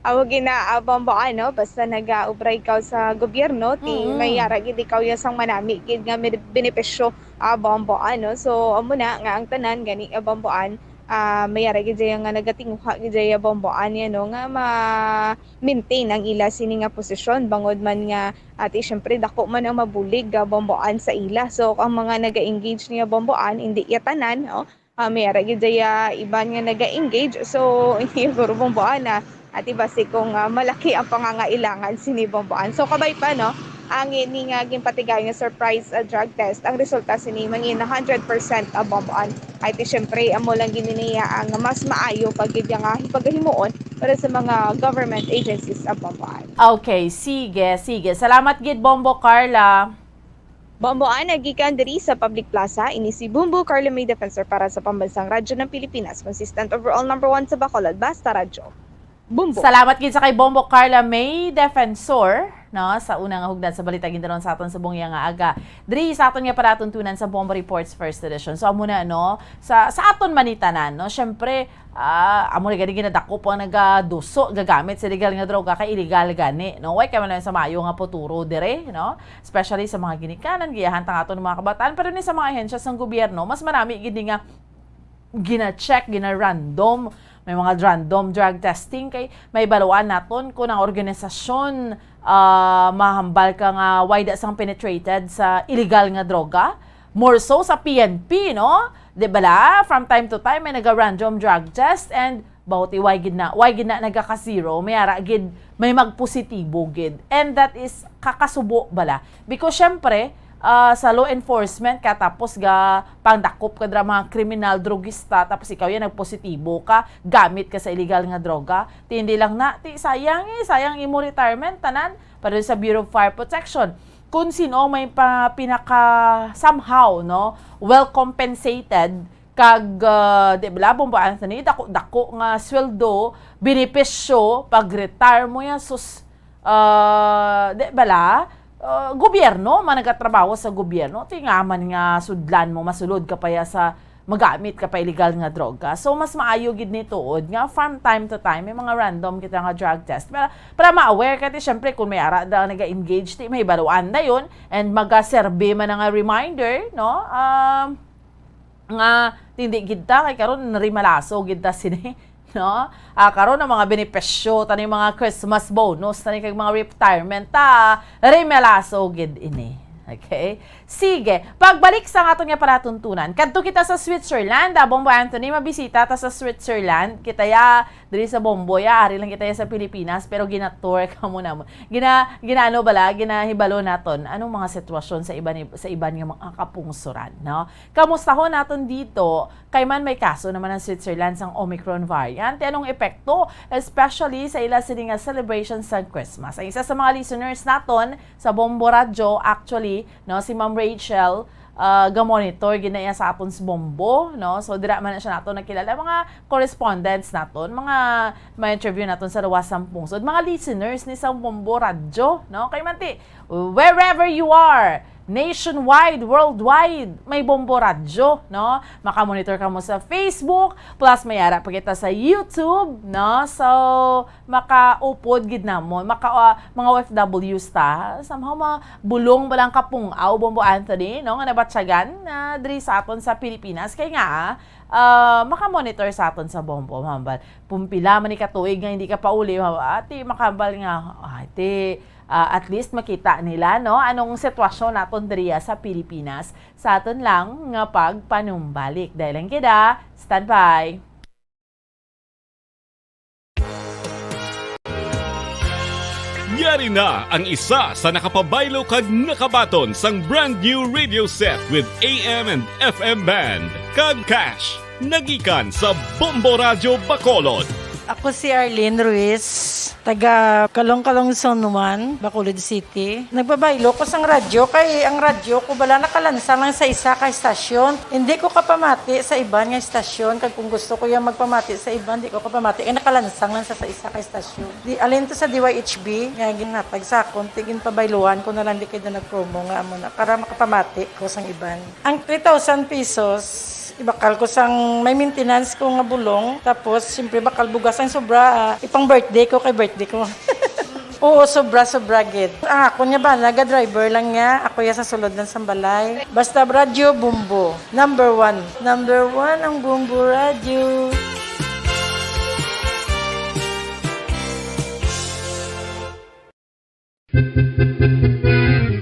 Amo gid na, ah, Bombo, ano, basta nag-aobra ikaw sa gobyerno, ti Mm. may yara gid ikaw ya sang manami gid nga mid-, benepisyo, ah, Bombo, ano. So, amo na nga ang tanan gani, ah, Bombo, an, ah, may yara gid ya nga nagatinguha gid ya, Bombo, an, ya, no, nga ma-maintain ang ila sini nga posisyon, bangod man nga, ati, syempre, dako man ang mabulig, ah, Bombo, an, sa ila. So, ang mga naga-engage niya, Bombo, an, hindi ya tanan, no? Ah, may ara gid daya iban nga naga-engage. So, siguro, Bombo, an, ati, basi kung, ah, malaki ang pangangailangan sini, Bombo, an. So, kabay pa, no, ang ini nga ginpatigay nga surprise, ah, drug test, ang resulta sini mangin hundred percent, ah, Bombo, an. Ay, ti, syempre, amo lang gid niya ang mas maayo pa gid nga pagahimuon para sa mga government agencies, ah, Bombo, an. Okay, sige, sige. Salamat gid, Bombo Carla. Bombo, an, gikan diri sa Public Plaza, ini si Bombo Carla May Defensor para sa Pambansang Radyo ng Pilipinas, consistent overall number one sa Bacolod, Basta Radyo. Bombo. Salamat gid sa kay Bombo Carla May Defensor, no, sa una nga hugdan sa balita gindanon sa aton sa bungya nga aga. Diri sa aton nga palatuntunan sa Bombo Reports First Edition. So, amo na, no, sa, sa aton man ni tanan, no, syempre, ah, amo na gani ginadako po ang nagaduso, gagamit sa illegal nga droga kay illegal gani, no? Way kay man sa maayo nga futuro dire, no? Especially sa mga ginikanan, giyahan ta nga aton mga kabataan, pero ni sa mga ahensya sang gobyerno, mas marami gid ni nga gina-check, gina-random, may mga random drug testing kay may baluan naton kung ang organisasyon, ah, mahambal ka nga wide sang penetrated sa illegal nga droga, more so sa P N P, no? Di bala, from time to time may naga-random drug test and bawti why gid na, why gid na nagaka-zero, may ara gid, may magpositibo gid. And that is kakasubo bala. Because syempre, ah, sa law enforcement, katapos ga pangdakop ka dira mga kriminal, drugista, tapos ikaw yan nagpositibo ka, gamit ka sa illegal nga droga. Ti hindi lang na, ti sayang eh, sayang imo retirement, tanan. Pero sa Bureau of Fire Protection, kung sino may pa, pinaka somehow, no, well compensated, kag, ah, di ba, Bombo Anthony, dako-dako nga sweldo, benepisyo, pag-retire mo yan, sus, ah, di bala, ah, gobyerno, man nagatrabaho sa gobyerno, ti nga man nga sudlan mo, masulod ka pa ya sa, magamit ka pa illegal nga droga. So, mas maayo gid ni tuod nga from time to time, may mga random kita nga drug test. Para, para ma-aware ka, ti, syempre, kung may ara da naga-engage, ti, may baluan dayon, and magaserbi man nga reminder, no? Um, nga, hindi gid ta, kay karon, narimalaso gid ta sini. No? Ah, karon ang mga benepisyo, tani mga Christmas bonus, tani kag mga retirement, ta, remelaso gid ini. Okay? Sige, pagbalik sa aton nga palatuntunan, kadto kita sa Switzerland, ah, Bombo Anthony, mabisita ta sa Switzerland. Kita ya, diri sa Bombo ya, ari lang kita ya sa Pilipinas, pero gina-tour ka mo namon. Gina, ginaano bala, ginahibalo naton. Anong mga sitwasyon sa iban, sa iban nga mga kapungsoran, no? Kamustahon naton dito, kay man may kaso naman ang Switzerland sang Omicron variant. Anong epekto? Especially sa ila sini nga celebration sa Christmas. Ang isa sa mga listeners naton sa Bombo Radyo, actually, no, si Ma'am Rachel, ah, ga-monitor gid na iya sa aton sa Bombo, no? So, dira man na siya naton nakilala. Mga correspondents naton, mga ma-interview naton sa luwas sang pungsod, mga listeners ni sa Bombo Radyo, no? Kay man ti, wherever you are, nationwide, worldwide, may Bombo Radyo, no? Makamonitor ka mo sa Facebook, plus may ara pa kita sa YouTube, no? So, makaupod gid namon, maka, ah, mga O F Ws ta, somehow mga bulong ba lang kapung-aw, Bombo Anthony, no? Nga nabatyagan na diri sa aton sa Pilipinas. Kay nga, ah, makamonitor sa aton sa Bombo, mambal. Pumpila man ni katuig nga hindi ka pauli, mambal. Ati, makambal nga, ati, ah, at least makita nila, no, anong sitwasyon naton diriya sa Pilipinas sa aton lang nga pagpanumbalik. Dahil lang kita, standby. Yari na ang isa sa nakapabaylo kag nakabaton sang brand new radio set with A M and F M band kag cash. Nagikan sa Bombo Radyo Bacolod. Ako si Arlene Ruiz, taga Kalong-Kalong Zone one, Bacolod City. Nagbabaylo ko sang radyo kay ang radyo ko bala nakalansang lang sa isa ka estasyon. Hindi ko kapamati sa iban nga estasyon, kag kung gusto ko yung magpamati sa iban, di ko kapamati kay nakalansang lang sa, sa isa ka estasyon. Di, alin to sa D Y H B nga ginhatag sa akon, ti ginpabayluhan ko na lang di kay do nag-promo nga amo na para makapamati ko sang iban. Ang three thousand pesos, ibakal ko sang may maintenance ko nga bulong, tapos siyempre bakal bugas ang sobra, ah, ipang birthday ko kay birthday ko. Oo, sobra, sobra gid. Ang akon nga bana, ga-driver lang niya. Ako ya sa sulod lang sang balay. Basta radyo, Bombo. Number one. Number one ang Bombo Radyo.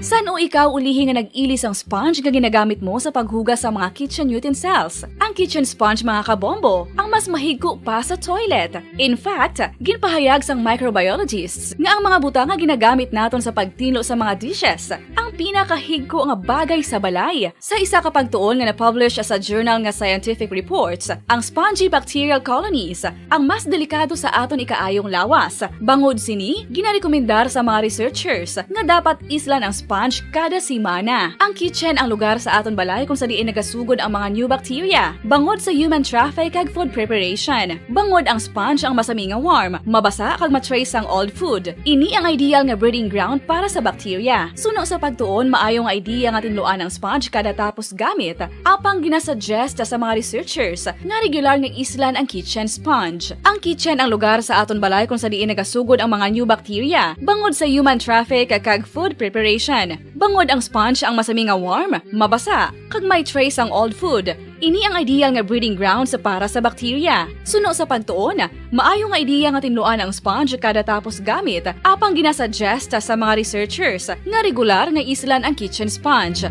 San-o ikaw ulihi nga nag-ili sang sponge nga ginagamit mo sa paghugas sa mga kitchen utensils? Ang kitchen sponge, mga kabombo, ang mas mahigko pa sa toilet. In fact, ginpahayag sang microbiologists nga ang mga butang nga ginagamit naton sa pagtinlo sa mga dishes ang pinakahigko nga bagay sa balay. Sa isa ka pagtuon nga na-publish sa journal nga Scientific Reports, ang spongy bacterial colonies ang mas delikado sa aton ikaayong lawas. Bangod sini, ginarekomendar sa mga researchers nga dapat islan ang sponge kada semana. Ang kitchen ang lugar sa aton balay kung sa diin nagasugod ang mga new bacteria, bangod sa human traffic kag food preparation. Bangod ang sponge ang masami nga warm, mabasa kag ma-trace ang old food. Ini ang ideal nga breeding ground para sa bacteria. Suno sa pagtuon, maayo nga idea nga tinluan ang sponge kada tapos gamit, apang ginasuggest sa mga researchers nga regular nga islan ang kitchen sponge. Ang kitchen ang lugar sa aton balay kung sa diin nagasugod ang mga new bacteria, bangod sa human traffic kag food preparation. Bangod ang sponge ang masami nga warm, mabasa, kag may trace ang old food, ini ang ideal nga breeding grounds para sa bacteria. Suno sa pagtuon, maayo nga idea nga tinluan ang sponge kada tapos gamit, apang ginasuggest sa mga researchers nga regular nga islan ang kitchen sponge.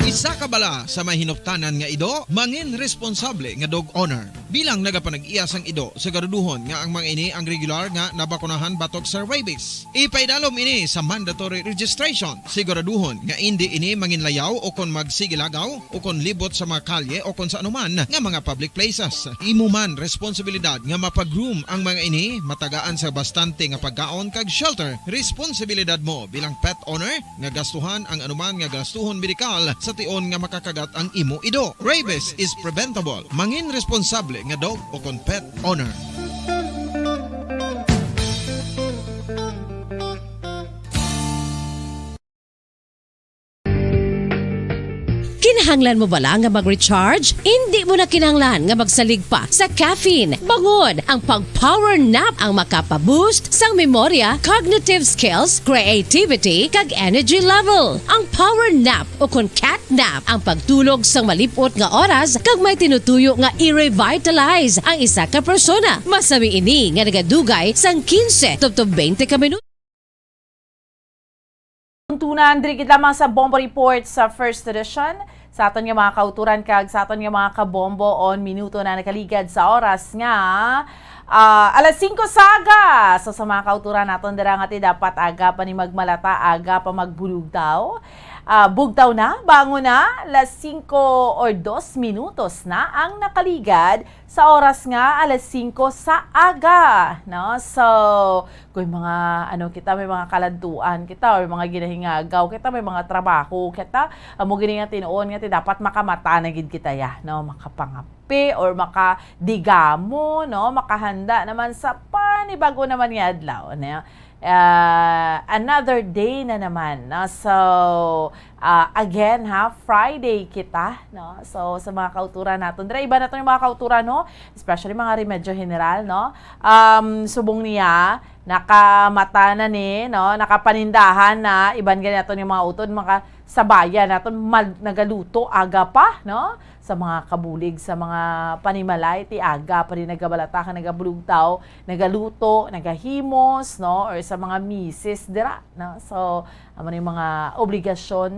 Isa ka bala sa may hinuptanan nga ido, mangin responsable nga dog owner. Bilang nagapanag-iya sang ido, siguraduhon nga ang mga ini ang regular nga nabakunahan batok sa rabies. Ipaidalom ini sa mandatory registration. Siguraduhon nga indi ini manginlayaw o kon magsigilagaw o kon libot sa mga kalye o kon sa anuman nga mga public places. Imo man responsibilidad nga mapa-groom ang mga ini, matagaan sa bastante nga pagkaon kag shelter. Responsibilidad mo bilang pet owner nga gastuhan ang anuman nga gastuhon medikal sa tion nga makakagat ang imo ido. Rabies is preventable. Mangin responsable nga dog o kon pet owner. Kinahanglan mo bala nga mag-recharge? Indi mo na kinahanglan nga magsalig pa sa caffeine. Bangod ang pag-power nap ang makapa-boost sang memorya, cognitive skills, creativity, kag energy level. Ang power nap o kon cat nap ang pagtulog sang malip-ot nga oras kag may tinutuyo nga i-revitalize ang isa ka persona. Masami ini nga nagadugay sang quince tubtob twenty ka minuto. Tuntunan, diri gid lamang sa Bombo Report sa First Edition. Sa aton nga mga kauturan kag sa aton nga mga kabombo, on minuto na nakaligad sa oras nga, ah, alas singko sa aga. So, sa mga kauturan naton dira nga ti dapat aga pa ni magmalata, aga pa magbulugtaw. Ah, bugtaw na, bangon na, alas singko or dos minutos na ang nakaligad sa oras nga alas singko sa aga, no? So, kung mga, ano, kita, may mga kaladtuan kita, or mga ginahingagaw kita, may mga trabaho kita, amo gini nga tinuon nga ti dapat makamata na gid kita ya, no? Makapangape or makadigamo, no? Makahanda naman sa panibago naman nga adlaw, no? Ah, another day na naman, no? So, ah, again, ha, Friday kita, no? So, sa mga kauturan naton, dira, iba na to yung mga kauturan, no? Especially mga Remedyo General, no? Um, subong niya, nakamata na ni, no? Nakapanindahan na, iban gani naton yung mga utod, maka-, sabayan naton, mal-, nagaluto, aga pa, no? Sa mga kabulig, sa mga panimalay, ti aga pa rin nagabalata ka, nagabulugtaw, nagaluto, nagahimos, no? Or sa mga misis dira, no? So, amo na yung mga obligasyon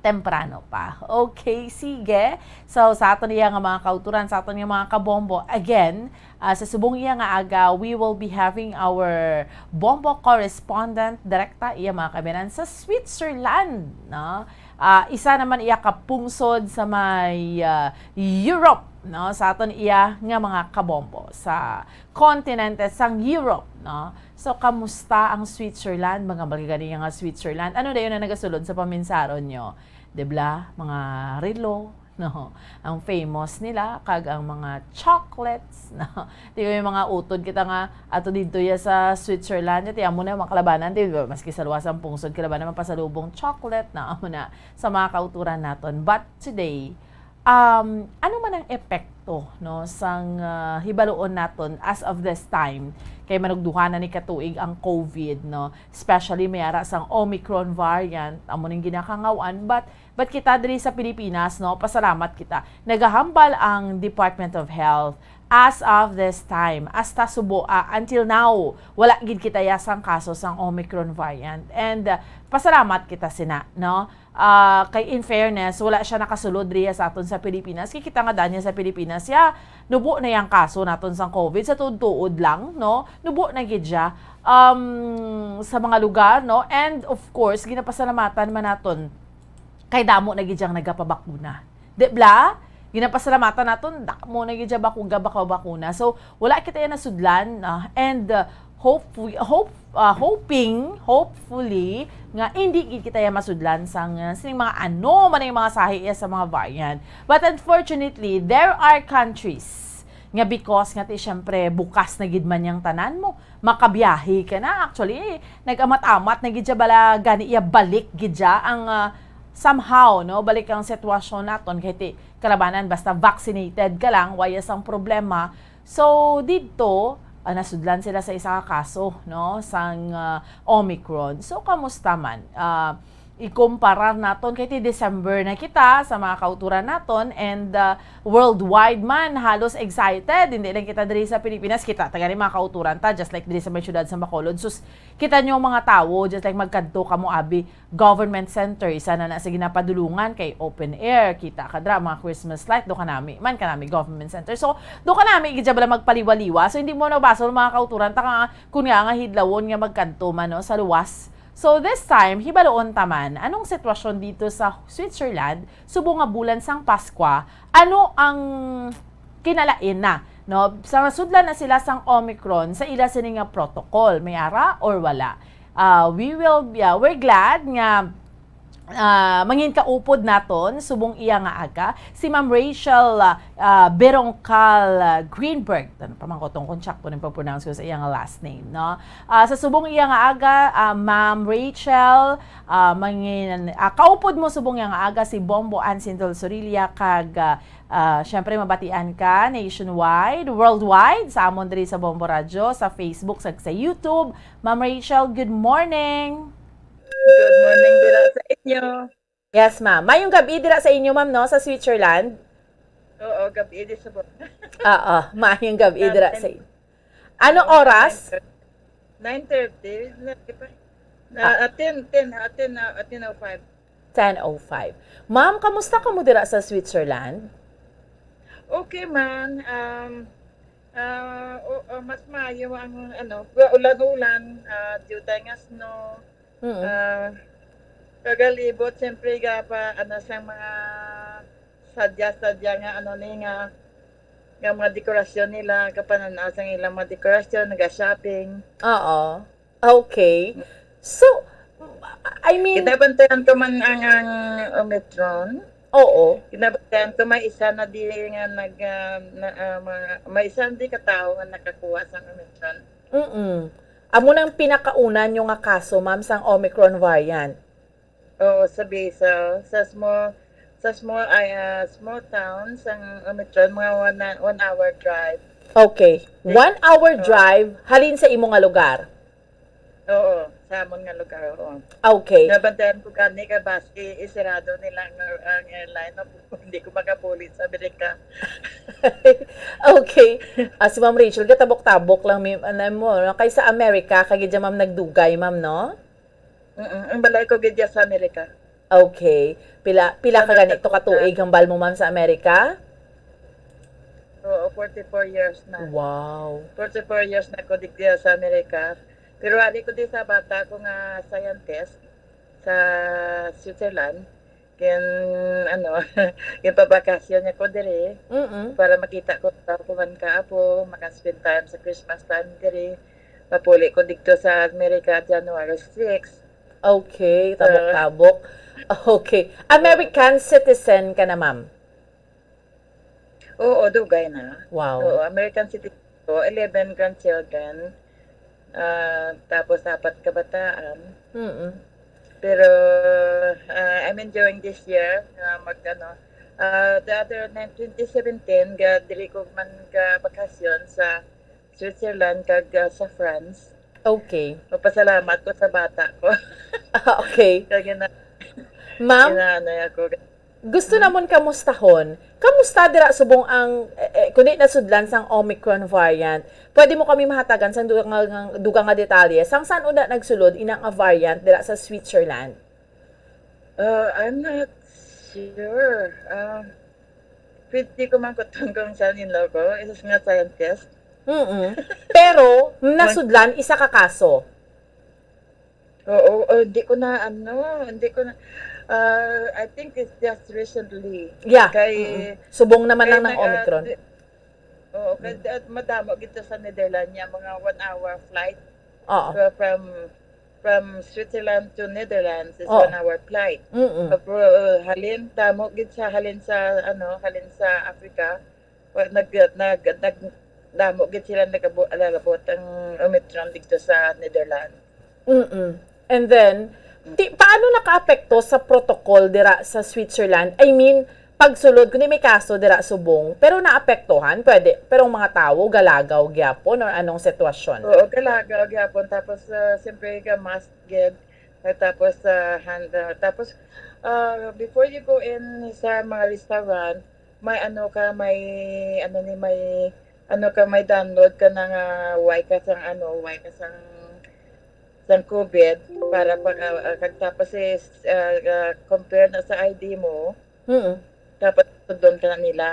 Temprano pa. Okay, sige. So, sa aton iya nga mga kauturan, sa aton iya mga kabombo, again, ah, sa subong iya nga aga, we will be having our bombo correspondent direkta iya mga kabiyanan sa Switzerland, no? Ah, isa naman iya ka pungsod sa may, ah, Europe, no? Sa aton iya nga mga kabombo sa kontinente sang Europe, no? So, kamusta ang Switzerland? Mga malagani nga Switzerland. Ano dayon ang nagasulod sa paminsaron nyo? Di bla? Mga relo, no? Ang famous nila, kag ang mga chocolates, no? Di ba, may mga utod kita nga ato didto ya sa Switzerland, ti amo na mga kalabanan, di ba? Maski sa luwas ang pungsod, kalabanan mapasalubong chocolate na amo na sa mga kauturan naton. But today, um, ano man ang epekto, no, sang, ah, hibaluon naton as of this time? Kay manugduha na ni katuig ang COVID, no? Especially may ara sang Omicron variant, amo ning ginakangaw-an. But, but kita diri sa Pilipinas, no, pasalamat kita. Nagahambal ang Department of Health as of this time. Hasta subo, ah, until now, wala gid kita ya sang kaso sang Omicron variant. And, ah, pasalamat kita sina, no? Ah, kay in fairness, wala siya nakasulod riya sa aton sa Pilipinas. Kay kita nga danya sa Pilipinas, ya, nubo na yang kaso naton sang COVID sa tuod-tuod lang, no? Nubo na gid siya, um, sa mga lugar, no? And of course, ginapasalamatan man naton kay damo na gid yang nagapabakuna. Di bla? Ginapasalamatan naton, damo na gid siya bakuga, bakabakuna. So, wala kita yan nasudlan, ah, and, uh, hope, hope, uh, hoping, hopefully, nga hindi gid kita yan masudlan sang, uh, sining mga ano man ang mga sahi iya sa mga variant. But unfortunately, there are countries nga because nga ti, syempre, bukas na gid man yang tanan mo, makabiyahe ka na. Actually, nag-amat-amat na gid siya bala gani iya balik gid siya ang, ah, somehow, no, balik ang sitwasyon naton kay ti kalabanan basta vaccinated ka lang, wala sang problema. So, didto, ah, nasudlan sila sa isa ka kaso, no, sang, ah, Omicron. So, kamusta man? Ah, ikumparar naton kay ti December na kita sa mga kauturan naton and, ah, worldwide man halos excited. Hindi lang kita diri sa Pilipinas, kita ta gani mga kauturan ta, just like diri sa may syudad sa Bacolod. Sus, kita nyo mga tawo, just like magkadto kamo abi government center, isa na na sa ginapadulungan kay open air, kita ka dra, mga Christmas light, do kanami man kanami government center. So, do kanami gid bala magpaliwa-liwa. So, hindi mo na basol mga kauturan ta ka, kun nga nga hidlawon nga magkadto man, no, sa luwas. So, this time, hibaluon ta man, anong sitwasyon dito sa Switzerland, subong nga bulan sang Paskwa, ano ang kinalain na, no? Sa nasudlan na sila sang Omicron, sa ila sini nga protocol, may ara or wala? Ah, we will, yeah, we're glad nga, ah, mangin kaupod naton, subong iya nga aga, si Ma'am Rachel, ah, ah, Berongcal, ah, Greenberg. Ano pa man ko tong kung sakto ning pag-pronounce ko sa iya nga last name, no? Ah, sa subong iya nga aga, ah, Ma'am Rachel, ah, mangin-, ah, kaupod mo subong iya nga aga si Bombo Ann Sindol Sorilla kag, ah, ah, syempre mabatian ka nationwide, worldwide, sa amon diri sa Bombo Radyo, sa Facebook, sa, sa YouTube. Ma'am Rachel, good morning. Good morning dira sa inyo. Yes, ma'am. Mayong gabi dira sa inyo, ma'am, no, sa Switzerland. Oo, gabi di sa Bor-, Oo, mayong gabi dira sa inyo. Ano oras? Nine thirty. Na, di ba? Na, Ah. ah, ten, ten, ah, ten, ah, ten oh five. Ten oh five. Ma'am, kamusta kamo dira sa Switzerland? Okay man. Um, ah, o, o, mas maayo ang, ano, ulan-ulan, ah, diutay nga snow. Mm. Ah, kagalibot, siyempre, ga pa, ano, sa mga sadya-sadya nga, ano, ni, nga, nga mga dekorasyon nila, kapanan-aw sang ilang mga dekorasyon, naga-shopping. Oo. Okay. So, I mean, Kinabantayan ko man ang, ang Omicron. Oo. Kinabantayan ko may isa na di nga nag, ah, na, ah, mga, may isa di ka tawo nga nakakuha sa Omicron. Mm-mm. Amo nang pinakauna nyo nga kaso, ma'am, sang Omicron variant? Oo, sabi sa, sa small, sa small, ay, ah, small town, sang Omicron, mga one, one hour drive. Okay. One hour Oo. drive, halin sa imo nga lugar? Oo, sa amon nga lugar, oo. Okay. Nabantayan ko gani ka bus, i-, isirado nila ang, ang airline, no? Hindi ko makabulit sa Amerika. Okay. Ah, si Ma'am Rachel, katabok-tabok lang, mi-, ano mo, no? Kay sa Amerika, kay gid ma'am nagdugay, ma'am, no? Mm-mm. Ang balay ko gid sa Amerika. Okay. Pila, pila ka Ano, ganito ka tuig hambal mo, ma'am, sa Amerika? Oo, forty-four years na. Wow. Forty-four years na ko digdi sa Amerika. Pero ali ko di sa bata ko nga scientist sa Switzerland. Kin, ano, yung pabakasyon niya ko diri Mm-mm. Para makita ko sa kuwan ka apo, maka-spend time sa Christmas time diri. Mapuli ko dito sa Amerika January six. Okay, tabok-tabok. Okay. American citizen ka na, ma'am? Oo, dugay na. Wow. Oo, American citizen ko, eleven grandchildren. Ah, tapos apat kabataan. Mm-mm. Pero ah, I'm enjoying this year. Ah, mag ano, ah, the other na twenty seventeen, ga diri ko man ka bakasyon sa Switzerland kag ah, sa France. Okay. Mapasalamat ko sa bata ko. Ah, okay. Kaya na, Ma'am, inaanay ako. gusto namon kamustahon. Kamusta dira subong ang eh, eh, kundi nasudlan sang Omicron variant? Pwede mo kami mahatagan sang dugang nga, nga- dugang nga detalye sang san una nagsulod ina nga variant dira sa Switzerland? Uh, I'm not sure. Uh, pwede ko man kutungkong sa in-law ko, isa nga scientist. Mm. Pero nasudlan isa ka kaso. Oo, oh, hindi ko na ano, hindi ko na uh, I think it's just recently. Yeah. Kay Mm-mm. Subong naman kay lang ng nag- ah, Omicron. di- Oo, kay at madamo gito sa Netherlands niya mga one hour flight Oo. uh, from from Switzerland to Netherlands is Oh. one hour flight. Mm-mm. Pero uh, halin damo gid sa halin sa ano, halin sa Africa. Wa- Nag nag nag damo gid sila nagabo nalabot ang Omicron dito sa Netherlands. Mm-mm. And then, ti, paano nakaapekto sa protocol dira sa Switzerland? I mean, pagsulod, kundi may kaso dira subong, pero naapektuhan, pwede, pero ang mga tawo galagaw gyapon or anong sitwasyon? Oo, galagaw gyapon. Tapos, ah, siyempre, ka mask gid. At tapos, ah, hand, ah, tapos, ah, before you go in sa mga restaurant, may ano ka, may, ano ni, may, ano ka, may download ka na nga, why ka sang, ano, why ka sang, sang COVID, para pag, ah, ah, kag tapos is, ah, ah, compare na sa I D mo, Mm-mm. dapat doon ka na nila.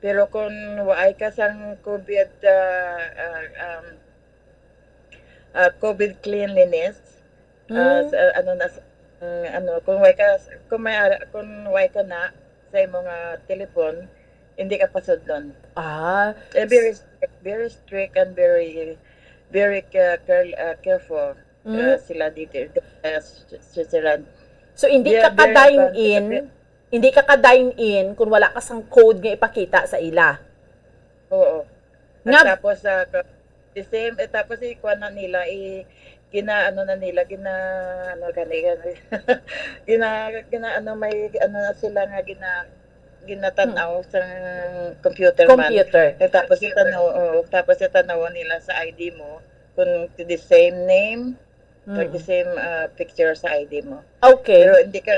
Pero kung waay ka sang COVID, ah, ah, um, ah, COVID cleanliness, ah, Mm. sa, ano na, sa, mm, ano, kung way ka, kung may ara, kung way ka na sa imong ah, telephone, hindi ka pasudlon. Ah, Eh, very strict, very strict and very, very care, care, ah, careful ah, mm. Sila dito sa Switzerland. So, hindi They ka are very ka-dine advanced. in, hindi ka ka-dine in kung wala ka sang code nga ipakita sa ila. Oo. At Nga, tapos, ah, ka- the same, eh, tapos ikuha na nila, i, gina, ano na nila, gina, ano, gani, gani. gina, gina, ano, may, ano na sila nga, gina, ginatanaw sa computer man. Computer. Eh, tapos itanaw, oo, tapos itanaw nila sa I D mo, kung the same name, like the Mm. same ah, picture sa I D mo. Okay. Pero hindi ka,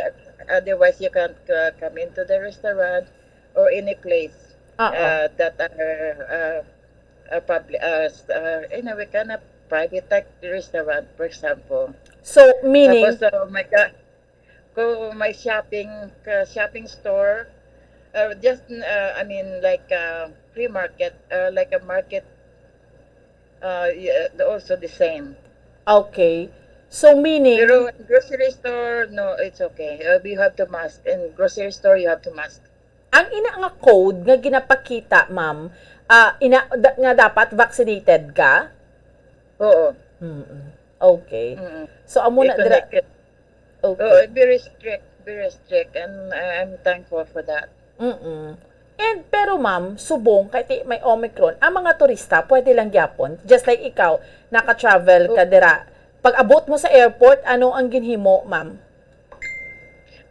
otherwise you can't uh, come into the restaurant or any place Oo. uh, that are uh, uh, public, uh, s- uh, in a way, kind of private like restaurant, for example. So, meaning, Tapos, uh, may ka, kung may shopping, ka shopping store, uh, just, uh, I mean, like uh, free market, uh, like a market, uh, yeah, also the same. Okay. So, meaning, Pero grocery store, no, it's okay. Uh, you have to mask. In grocery store, you have to mask. Ang ina nga code nga ginapakita, ma'am, ah, ina, da, nga dapat vaccinated ka? Oo. Mm-mm. Okay. Mm-mm. So, amo na dira. Connected. Okay. Oo, very strict, very strict, and uh, I'm thankful for that. Mm-mm. And, pero ma'am, subong, kay ti, may Omicron, ang mga turista, pwede lang gyapon. Just like ikaw, naka-travel ka dira. Pag abot mo sa airport, ano ang ginhimo, ma'am?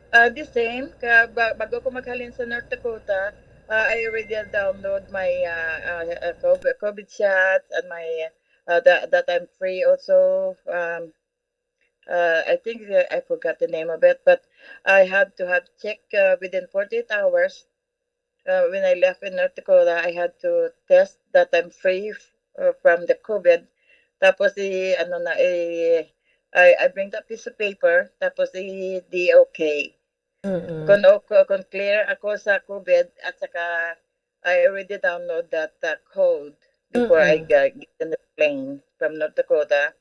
Uh, the same, ka, ba, bago ko maghalin sa North Dakota, uh, I already download my uh, uh, uh, COVID, COVID shots and my, uh, that, that I'm free also. Um, uh, I think uh, I forgot the name of it, but I have to have check uh, within forty-eight hours. Uh, when I left in North Dakota, I had to test that I'm free uh, from the COVID. Tapos, i, ano na, i, I, I bring that piece of paper, tapos i, D O K. Mm-mm. Kung, o, kung clear ako sa COVID, at saka I already download that, uh, code before I Mm-mm. ga-, get in the plane from North Dakota.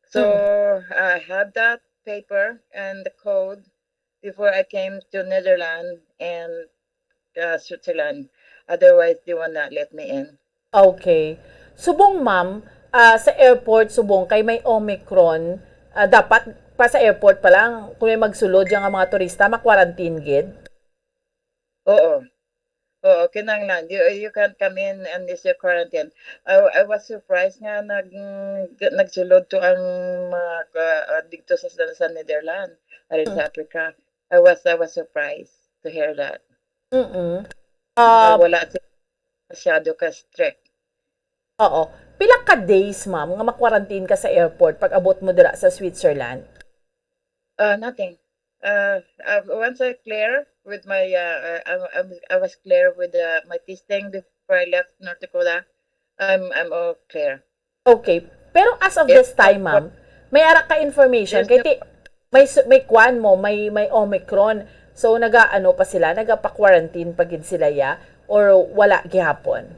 So, Mm. I have that paper and the code before I came to Netherlands and, uh, Switzerland. Otherwise, they will not let me in. Okay. Subong, ma'am, ah, sa airport, subong kay may Omicron, ah, dapat pa sa airport pa lang, kung may magsulod yang mga turista, ma-quarantine gid? Oo. Oo, kinahanglan. You, you can't come in unless you quarantine. I, I was surprised nga nag-, nagsulod to ang mga, ah, ah, dito sa, sa, sa Netherlands, ari Mm. sa Africa. I was, I was surprised to hear that. Mm-mm. Ah, Ah, wala sila masyado ka-strict. Oo. Pila ka days, ma'am, nga ma-quarantine ka sa airport pag abot mo dira sa Switzerland? Ah, nothing. Uh, uh, once I clear with my, uh, uh, I, I, I was clear with, uh, my testing before I left North Dakota, I'm, I'm all clear. Okay. Pero as of Yes, this time, of course. Ma'am, may ara ka information There's kay no ti-, may su-, may kwan mo, may, may Omicron. So, naga-ano pa sila, nagapa-quarantine pa gid sila, ya? Or wala gihapon?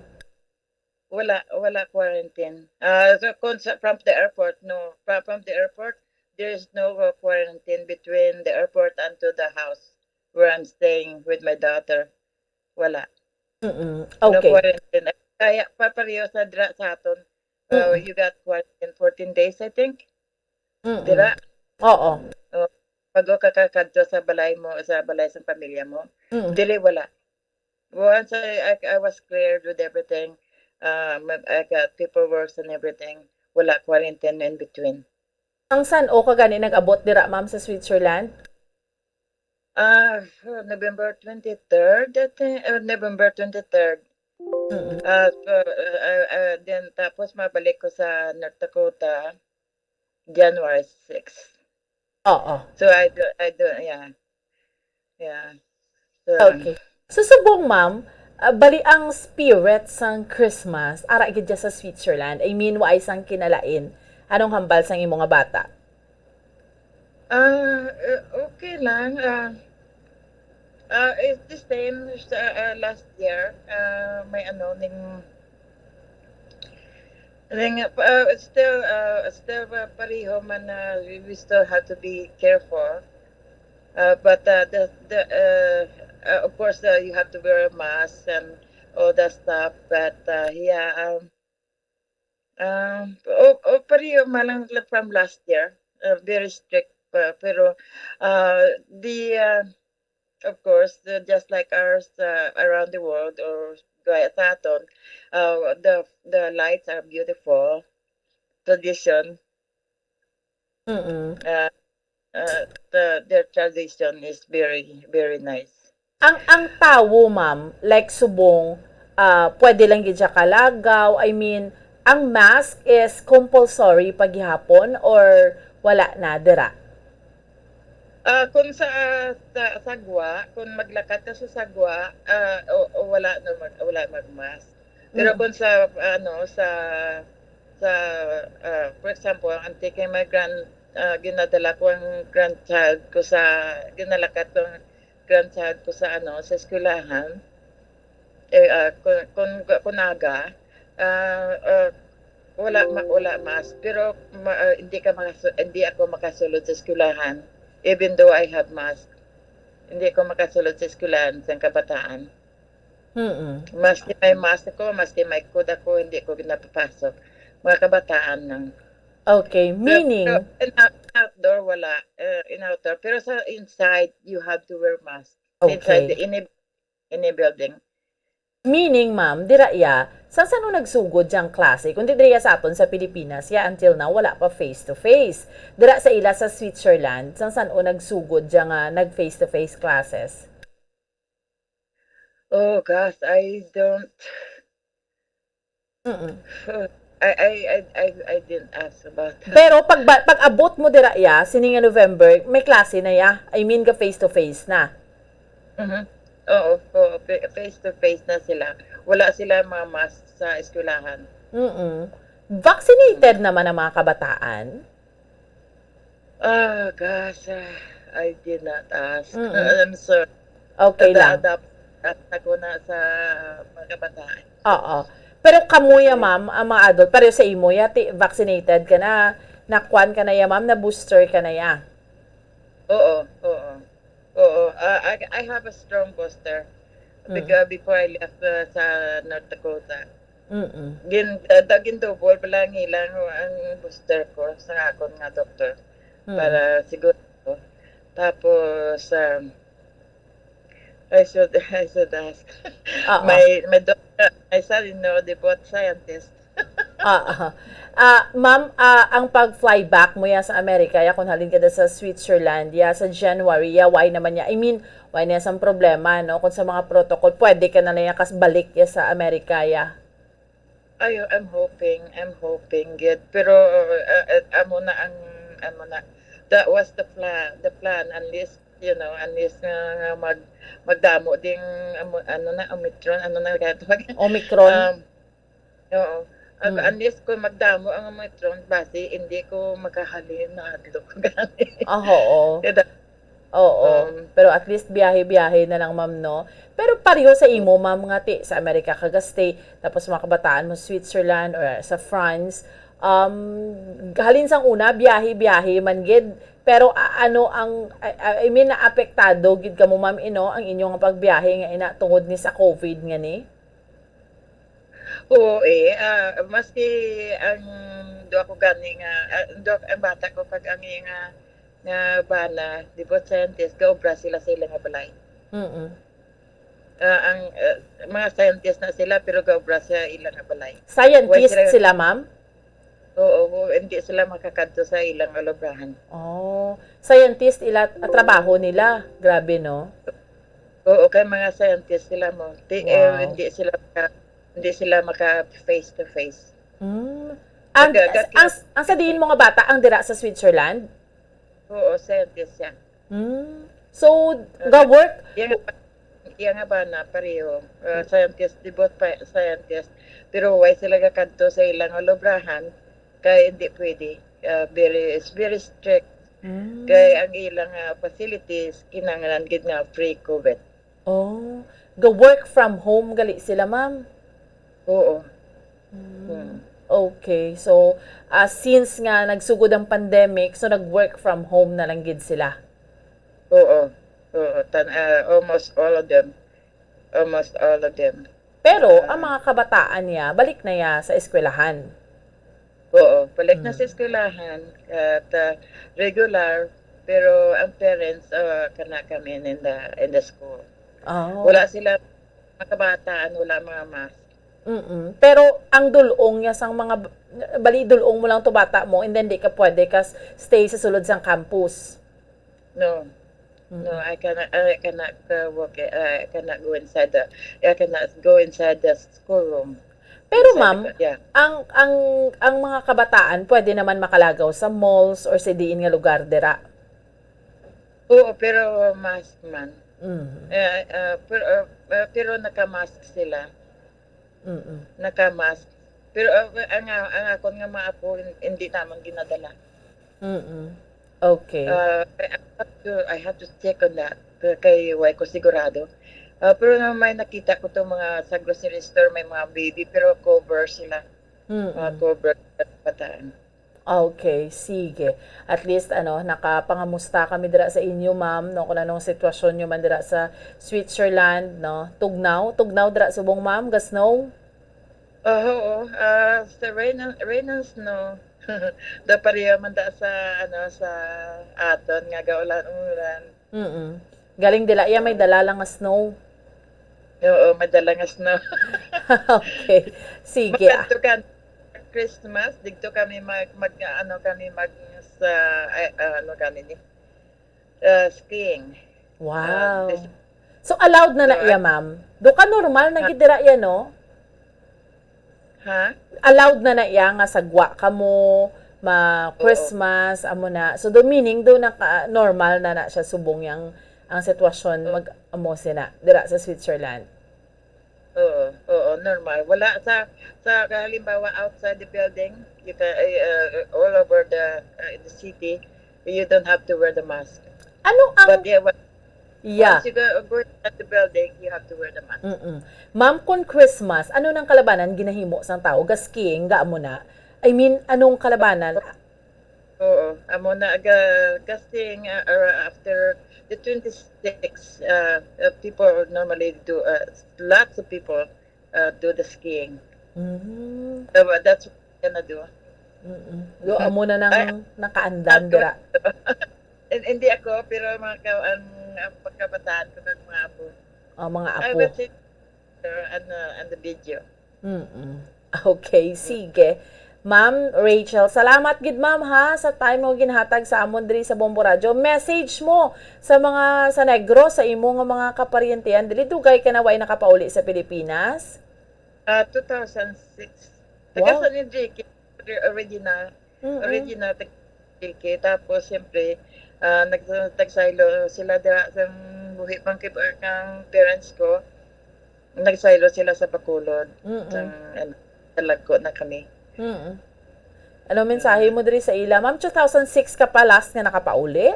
Wala, wala quarantine. Ah, so kung sa, from the airport, no. From, from the airport, there's no, uh, quarantine between the airport and to the house where I'm staying with my daughter. Wala. Mm-mm. No Okay. quarantine. Kaya pa pareho sa dra sa aton. Uh, Mm-mm. You got quarantine fourteen days, I think. Mm-mm. Dira? Oo. Oh, bago ka kakadto sa balay mo, sa balay sa pamilya mo. Mm. Dili, wala. Once I, I, I was cleared with everything, um, I got paperwork and everything, wala quarantine in between. Ang san-o ka gani nag-abot dira, ma'am, sa Switzerland? Ah, November twenty-third, I think, uh, November twenty-third. Mm. Ah, so, uh, uh, uh, then tapos mabalik ko sa North Dakota, January six. Oo. So, I do, I do, yeah. Yeah. So, Okay. So, subong, ma'am, ah, bali ang spirit sang Christmas, ara gid siya sa Switzerland. I mean, waay sang kinalain. Anong hambal sang imo nga bata? Ah, eh, okay lang. Ah, ah, it's the same sa, ah, last year. Ah, may ano, ning, ning, ah, still, ah, still, ah, pareho man na we, we still have to be careful. Uh, but, uh, the, the, uh, uh, of course, uh, you have to wear a mask and all that stuff. But, uh, yeah, um, um, o, o, pareho man lang la-, from last year, uh, very strict pa. Pero, uh, the, uh, of course, the, just like ours, uh, around the world or gaya sa aton, uh, the, the lights are beautiful. Tradition. Mm-mm. Uh, uh, the, their tradition is very, very nice. Ang, ang tawo, ma'am, like, subong, ah, pwede lang gid siya kalagaw. I mean, ang mask is compulsory pa gihapon or wala na dira? Ah, kung sa, ah, sa sagwa, kung maglakat ka sa sagwa, ah, o, o wala na mag-, wala mag-mask. Pero Mm. kung sa, ano, sa, sa, ah, for example, I'm taking my grand-, ah, ginadala ko ang grandchild ko sa, ginalakat ko ang grandchild ko sa, ano, sa eskwelahan. Eh, ah, kung, kung, kung aga, ah, ah, wala ma-, wala mask. Pero ma-, ah, hindi ka makasu-, hindi ako makasulod sa eskwelahan, even though I have mask. Hindi ako makasulod sa eskwelahan sa kabataan. Mm-mm. Maski may mask ako, maski may code ako, hindi ko ginapapasok. Mga kabataan lang. Okay, Pero, meaning pero in out-, outdoor, wala. Eh, in outdoor. Pero sa inside, you have to wear mask. Inside Okay. the, any, any building. Meaning, ma'am, dira iya, sang san-o nagsugod diyang klase? Kundi dira iya sa aton sa Pilipinas, iya until now, wala pa face to face. Dira sa ila sa Switzerland, sang san-o nagsugod diya nga nag face to face classes? Oh, gosh, I don't, Mm-mm. I, I, I, I, I didn't ask about that. Pero pag ba-, pag abot mo dira iya, sini nga November, may klase na iya. I mean, ga face to face na. Mhm. Oo, oo, fa-, face to face na sila. Wala sila mga mask sa eskwelahan. Mm-mm. Vaccinated Mm. naman ang mga kabataan? Ah, gosh, ah, I did not ask. Mm-mm. I'm sorry. Okay lang. Ada-ada ako na sa mga kabataan. Oo. Pero kamo ya, ma'am, ang mga adult, pareho sa imo ya, ti, vaccinated ka na, nakuan ka na ya, ma'am, na booster ka na ya. Oo, oo. Oo, ah, I, I have a strong booster. Mm. Because before I left uh, sa North Dakota, Mm-mm. gin, uh, gin-double pala ang ilang ang booster ko sa akon nga doktor. Mm. Para siguro. Tapos, um, I should, I should ask. Oo. My, my doctor, my son-in-law, they both scientists. Ah, ah. Ah, ma'am, ah, ang pag-fly back mo ya sa Amerika, ya kung halin ka da sa Switzerland, ya sa January, ya why naman ya? I mean, why na sang problema, no? Kung sa mga protocol, pwede ka na lang ya kas balik ya sa Amerika, ya. Ayo, I'm hoping, I'm hoping gid. Pero uh, uh, amo na ang, amo na. That was the plan, the plan. Unless, you know, unless nga, nga mag magdamo ding amo- ano na, Omicron, ano na kaya tawag? Omicron? Um, oo. Ag- Mm. Unless kung magdamo ang Omicron, basi hindi ko makahalin na hadlok gani. Ah, oo. Kaya da- Oo. Um, Pero at least biyahe-biyahe na lang, ma'am, no? Pero pareho sa imo, ma'am, nga ti sa Amerika ka ga-stay, tapos mga kabataan mo Switzerland or sa France, um, halin sang una, biyahe-biyahe man gid. Pero a- ano ang, I, I mean, naapektado gid kamo, ma'am, ino, ang inyong pagbiyahe nga ina tungod ni sa COVID nga ni? Oo, eh. Ah, maski ang duha ko gani nga, ah, ang duha, ang bata ko kag ang iya nga, nga bana, di ba, scientist, gaobra sila sa ila nga balay. Mm-mm. Ah, ang ah, mga scientist na sila pero gaobra sa ila nga balay. Scientist Why sila- sila, ma'am? Oo, hindi sila makakadto sa ilang alobrahan. Oh, scientist ila at trabaho nila. Grabe, no? Oo, kay mga scientist sila mo. Di, eh, Wow. hindi sila maka, hindi sila maka face to face. Mm. Ang, Nag- nag- ang, ang sa diin mo nga bata, ang dira sa Switzerland? Oo, scientist siya. Mm. So, ga-work? Iya nga, iya nga bana, pareho. Uh, scientist, di ba, pa, scientist. Pero why sila gakadto sa ilang alobrahan? Kay hindi pwede. Uh, very, it's very strict. Mm. Kay ang ilang uh, facilities, kinahanglan gid nga free COVID. Oh, ga-work from home gali sila, ma'am? Oo. Mm. Okay. So, ah, since nga nagsugod ang pandemic, so nag-work from home na lang gid sila. Oo. Oo. Tan, ah, almost all of them. Almost all of them. Pero Ah. ang mga kabataan niya, balik na ya sa eskwelahan. Oo. Balik na sa Mm. eskwelahan at ah, regular, pero ang parents, ah, kana kami in the, in the school. Oh. Wala sila, mga kabataan, wala mga mask. Mm-mm. Pero ang dulong niya sang mga, bali, dulong mo lang to bata mo, and then di ka pwede ka s- stay sa sulod sang campus. No. Mm. No, I cannot, I cannot uh, walk, I cannot go inside the, I cannot go inside the schoolroom. Pero, Inside ma'am, the, yeah. ang ang ang mga kabataan pwede naman makalagaw sa malls or sa diin nga lugar dira. Oo, pero mask man. Mm. Eh, ah, pero, ah, ah, pero naka-mask sila. Mm. Naka-mask. Pero ah, ang, ang akon nga mga apo, hin- hindi naman ginadala. Mm. Okay. Ah, I have to, I have to check on that. Kay, kay why ko sigurado. Ah, pero na may nakita ko to mga sa grocery store, may mga baby, pero cover sila. Mga Mm. cover sa kabataan. Okay, sige. At least, ano, nakapangamusta kami dira sa inyo, ma'am, no, kung anong sitwasyon nyo man dira sa Switzerland, no. Tugnaw, tugnaw dira subong, ma'am, ga-snow? Ah, oo. Ah, sa rain and, rain and snow. Da pareho man da sa, ano, sa aton nga gaulan-ulan. Mm. Galing dila iya may dala lang nga snow. Oo, madala nga snow. Okay. Sige. Ah. Makadto ka Christmas, dito kami mag, mag ano kami mag sa ay, ah, ano kami ni uh, skiing. Wow. Ah, this- So allowed na na So, iya, I- ma'am. Do ka normal na gid dira iya, no? Ha? Allowed na na iya nga sagwa kamo, ma Christmas, amo na. So do meaning do naka normal na na siya subong yang ang sitwasyon mag amo sina dira sa Switzerland. Oo, oo, normal. Wala sa sa halimbawa outside the building, you can uh, all over the uh, the city. you don't have to wear the mask. Ano ang But yeah, wa- Yeah. Once you go, go inside the building, you have to wear the mask. Mm-mm. Ma'am, kung Christmas, ano nang kalabanan ginahimo sang tao? Ga-skiing, ga amo na? I mean, anong kalabanan? Oo, amo na aga, kasi nga, uh, after the twenty-six, uh, uh, people normally do, uh, lots of people uh, do the skiing. Mm. So, uh, that's what we're gonna do. Mm-mm. Do amo na nang Ay, nakaandan dira. Hin-, hindi ako, pero mga ka-, ang, ang pagkabataan ko ng mga apo. Oh, mga I apo. will see her on, uh, on the video. Mm-mm. Okay, sige. Ma'am Rachel, salamat gid, ma'am, ha, sa time mo ginhatag sa amon diri sa Bombo Radyo. Message mo sa mga sa Negros, sa imo nga mga kaparyentehan, dili dugay ka na way nakapauli sa Pilipinas? Ah, two thousand six. Taga Wow. San Enrique, original. Mm-mm. Original, taga San Enrique. Tapos, siyempre, ah, nag-, nagsaylo sila dira sa buhi pang kay-, kang parents ko. Nagsaylo sila sa Bacolod, Mm-mm. sa, ano, sa Lagco na kami. Mm. Ano mensahe Ah. mo diri sa ila? Ma'am, two thousand six ka pa last nga nakapauli?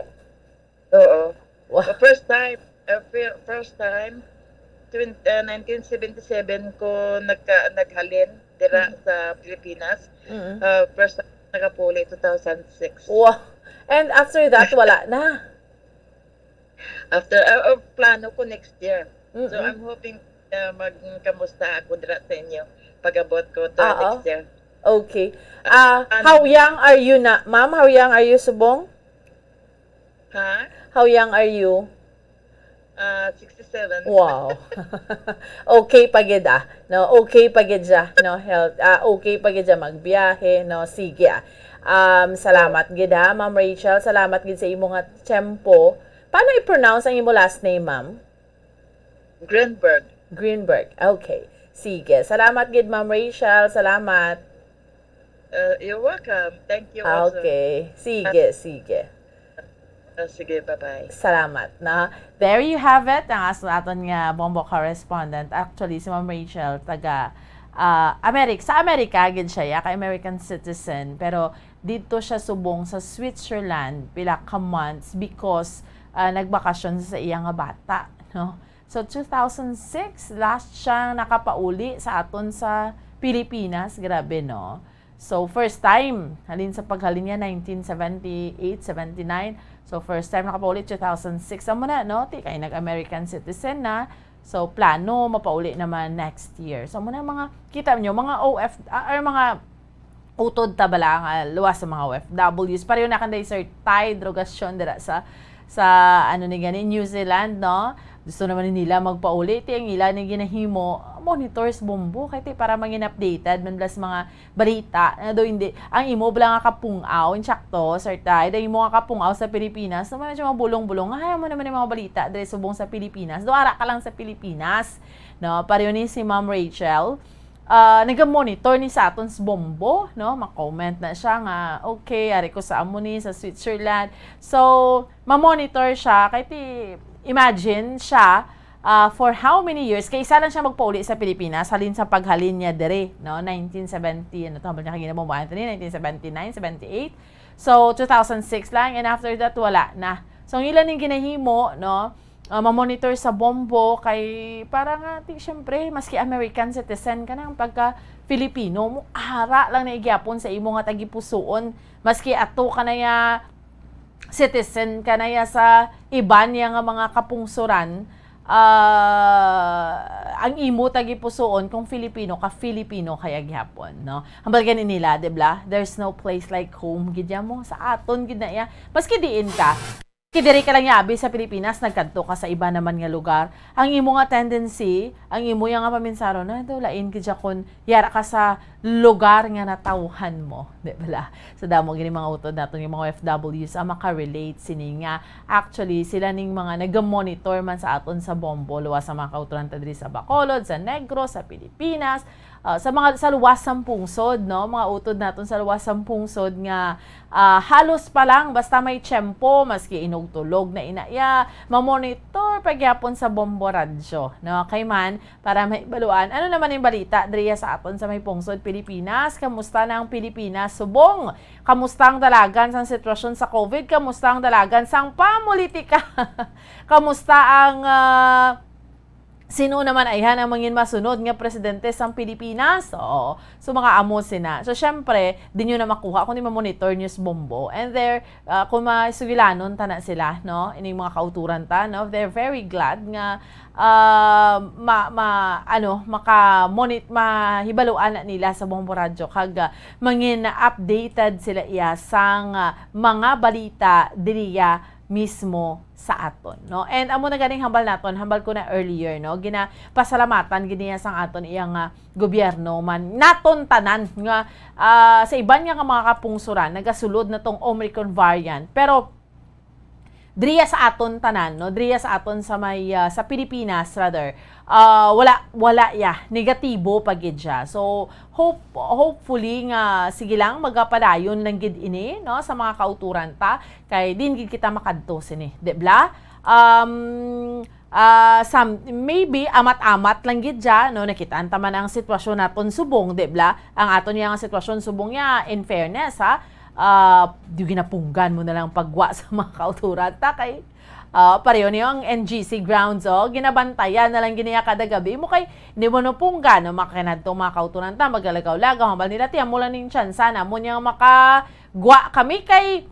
Oo. Wow. The first time, uh, fir-, first time, twin-, uh, nineteen seventy-seven ko nagka-, naghalin dira Mm. sa Pilipinas. Mm. Uh, first time nakapauli, two thousand six. Wow. And after that, wala na? After, uh, uh, plano ko next year. So, Mm-mm. I'm hoping, uh, magkamusta ako dira sa inyo pag-abot ko to Oo. next year. Okay. Ah, Ah, ano? How young are you na, ma'am? How young are you, subong? Ha? How young are you? Ah, sixty-seven. Wow. Okay pa gid, ah. No, okay pa gid siya, no, health. Ah, okay pa gid siya magbiyahe, no. Sige, ah. Um, salamat gid, ha, Ma'am Rachel. Salamat gid sa imo nga tiyempo. Paano i-pronounce ang imo last name, ma'am? Greenberg. Greenberg. Okay. Sige. Salamat gid, Ma'am Rachel. Salamat. Uh, you're welcome. Thank you also. Okay. Sige, sige. Uh, sige, bye-bye. Salamat, no? There you have it, ang as-, aton nga Bombo correspondent. Actually, si Ma'am Rachel, taga, ah, Americ-, sa Amerika gid siya, ya, kay American citizen, pero didto siya subong sa Switzerland pila ka months because, ah, nagbakasyon sa iya nga bata, no? So, two thousand six, last siyang nakapauli sa aton sa Pilipinas. Grabe, no? So, first time, halin sa paghalin niya, nineteen seventy-eight, seventy-nine. So, first time nakapauli, two thousand six. Amo na, no? Ti kay nag-American citizen na. So, plano, mapauli naman next year. So, amo na mga, kita nyo, mga O F, ah, or mga utod ta bala nga luwas sa mga O F Ws. Pareho na kanday Sir Ty Drogacion dira sa, sa, ano ni gani, New Zealand, no? Gusto naman ni nila magpauli, ti ang ila ni ginahimo, monitor sa Bombo, kay ti para mangin updated man bala sa mga balita, na do hindi, ang imo bala nga kapungaw, insakto, Sir Ty, ang imo nga kapungaw sa Pilipinas, naman siya mga bulong-bulong, ay, amo naman yung mga balita, diri subong sa Pilipinas, do ara ka lang sa Pilipinas, no? Pareho ni si Ma'am Rachel, ah, naga-monitor ni sa aton sa Bombo, no? Ma-comment na siya nga, "Okay, ari ko sa amo ni, sa Switzerland." So, ma-monitor siya, kay ti, imagine siya, ah, for how many years, kay isa lang siya magpauli sa Pilipinas, halin sa paghalin niya diri, no? Nineteen seventy, ano to, habang niya kaginabubuan, nineteen seventy-nine, seventy-eight. So, two thousand six lang, and after that, wala na. So, ang ila ning ginahimo, no? Ah, ma-monitor sa Bombo kay para nga, ti, syempre, maski American citizen ka na, ang pagka Filipino mo, ara lang na igyapon sa imo nga tagipusoon, maski ato ka na ya citizen ka na ya sa iban niya nga mga kapungsoran, ah, ang imo tagipusoon kung Filipino ka, Filipino kaya gyapon, no? Hambal gani nila, di ba? There's no place like home, gid ya mo, sa aton gid na iya. Maski diin ka, Kay diri ka lang yabi sa Pilipinas, nagkadto ka sa iba naman nga lugar. Ang imo nga tendency, ang imo ya nga paminsaron, na daw lain gid siya kun yara ka sa lugar nga natawhan mo, di bala? Sa damo gini mga utod naton nga mga O F Ws ang makarelate sini nga actually sila ning mga nagamonitor man sa aton sa Bombo, luwas sa mga kautoran ta diri sa Bacolod, sa Negros, sa Pilipinas, ah, sa mga, sa luwas sang pungsod, no? Mga utod naton sa luwas sang pungsod nga, ah, halos pa lang, basta may tiyempo, maski inugtulog na ina iya, mamonitor pagyapon sa Bombo Radyo, no? Kay man, para mahibaluan, ano naman yung balita diriya sa aton sa may pungsod Pilipinas? Kamusta na ang Pilipinas subong? Kamusta ang dalagan sang sitwasyon sa COVID? Kamusta ang dalagan sang pamulitika? Kamusta ang, ah, sino naman ayhan ang mangin masunod nga presidente sang Pilipinas? Oo. So, mga amo sina. So, syempre, di nyo na makuha kung di ma-monitor nyo sa Bombo. And there, ah, kung masugilanon ta na sila, no? Ining mga kauturan ta, no? They're very glad nga, ah, ma, ma, ano, maka-monit-, mahibaluan na nila sa Bombo Radyo kag, ah, mangin updated sila iya sang, ah, mga balita diriya mismo sa aton, no? And amo na ganing hambal naton, hambal ko na earlier, no? Ginapasalamatan gid niya sang aton iyang, ah, gobyerno man naton tanan nga, ah, sa iban nga, nga mga kapungsuran nagasulod na tong Omicron variant. Pero diriya sa aton tanan, no, diriya sa aton sa may, ah, sa Pilipinas rather, ah, wala, wala ya, negatibo pa gid siya. So hope, hopefully nga sige lang, magapadayon lang gid ini, no, sa mga kauturan ta kay din gid kita makadto sini, di bla? Um, ah, some, maybe amat-amat lang gid siya, no? Nakitaan ta man ang sitwasyon naton subong, di bla? Ang aton niya nga sitwasyon subong niya, in fairness, ha, ah, di ginapunggan mo na lang paggwa sa mga kauturan ta kay, ah, pareho niyo ang N G C grounds, oh, ginabantayan na lang gid niya kada gabi mo kay hindi mo no punggan, no? Makinadto mga kauturan ta, magalagaw-lagaw, hambal nila, tiyan mo lang ning tsansa na mo niya makagwa kami kay,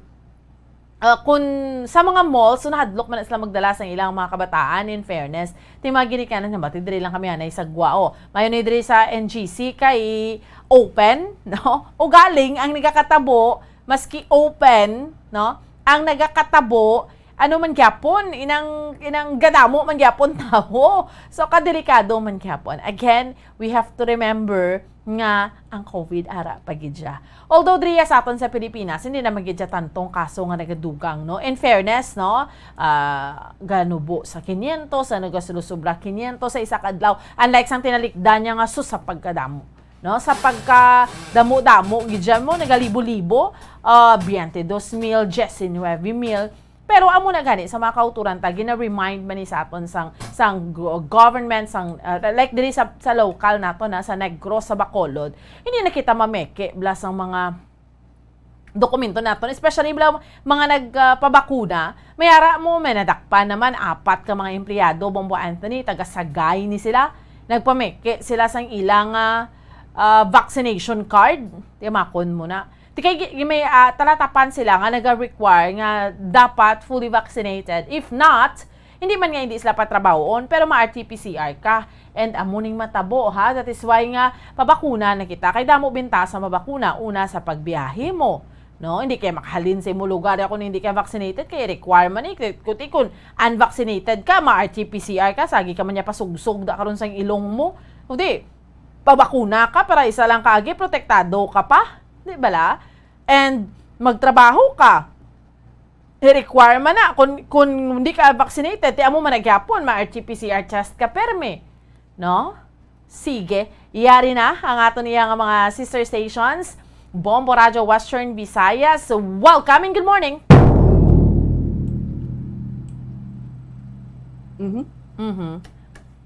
ah, kun sa mga malls, so nahadlok man na sila magdala sa ilang mga kabataan, in fairness. Ti mga ginikanan, nabati diri lang kami anay sa Guao. Mayo ni diri sa N G C kay open, no? Ugaling ang nagakatabo, maski open, no? Ang nagakatabo, ano man gyapon, inang, inang gadamo man gyapon tawo. So, kadelikado man gyapon. Again, we have to remember nga ang COVID ara pa gid siya. Although diriya sa aton sa Pilipinas, hindi naman gid siya tantong kaso nga nagadugang, no? In fairness, no, ah, ganubo sa kinyentos, sa nagasulusubra kinyentos sa isa ka adlaw. Unlike sang tinalikdan niya nga sus sa pagkadamo, no? Sa pagkadamo-damo gid siya mo, nagalibo-libo, ah, biyente dos mil, diecinueve mil. Pero amo na gani sa mga kauturan ta, gina-remind man ni sa aton sang, sang go-, government, sang, uh, like diri sa, sa local nato na, sa Negros, sa Bacolod, hindi na kita mameke bla sang mga dokumento naton, especially bla mga nagpabakuna. May ara mo, may nadakpan naman apat ka mga empleyado, Bombo Anthony, taga Sagay ni sila. Nagpameke sila sang ilang, ah, ah, vaccination card. Timakon mo na. Ti kay gi-, may, ah, talatapan sila nga naga-require nga dapat fully vaccinated. If not, hindi man nga hindi sila patrabahoon, pero ma-R T P C R ka. And amo ning matabo, ha? That is why nga pabakuna na kita. Kay damo binta sa mabakuna, una sa pagbiyahe mo. No, hindi kay makahalin sa imo lugar ako hindi ka vaccinated, kay requirement ni, kay, kung, kung unvaccinated ka, ma-R T P C R ka, sagi ka man niya pasugsog da karon sang ilong mo. Kundi, pabakuna ka para isa lang ka agi, protektado ka pa, di bala? And magtrabaho ka. I-require man na, kung, kung hindi ka vaccinated, ti amo man na gyapon, ma-R T P C R test ka permi. No? Sige, yari na ang aton iya nga mga sister stations. Bombo Radyo Western Visayas, welcome and good morning. Mhm. Mhm.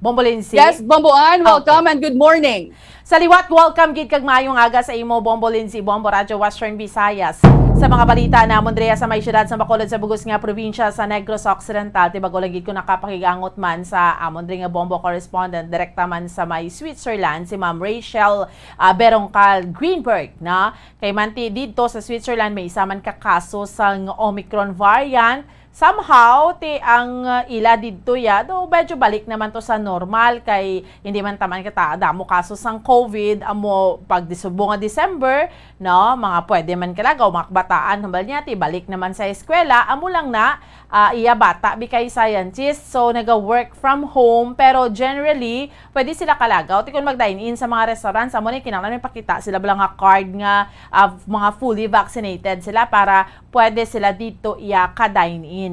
Bombo Lindsay? Yes, Bombo Ann, ah, okay, welcome and good morning. Sa liwat, welcome gid kag maayong aga sa imo, Bombo Lindsay, Bombo Radyo Western Visayas. Sa mga balita namon diri sa may siyudad sa Bacolod, sa bugos nga probinsya sa Negros Occidental, ti bag-o lang gid ko nakapakigangot man sa amon diri nga Bombo correspondent, direkta man sa may Switzerland, si Ma'am Rachel, ah, Berongcal Greenberg, na kay man ti didto sa Switzerland may isa man ka kaso sang Omicron variant. Somehow, ti ang, uh, ila didto ya, do medyo balik naman to sa normal kay hindi man taman kita damo kaso sang COVID, amo pag disubo nga December, no, mga pwede man kalagaw, mga kabataan, hambal niya, ti balik naman sa eskwela, amo lang na, ah, iya bata, bi kay scientist, so naga-work from home, pero generally, pwede sila kalagaw. Ti kung mag-dine-in sa mga restaurants, amo ni kinahanglan may pakita sila bala nga card nga, ah, mga fully vaccinated sila para pwede sila dito iya ka-dine-in.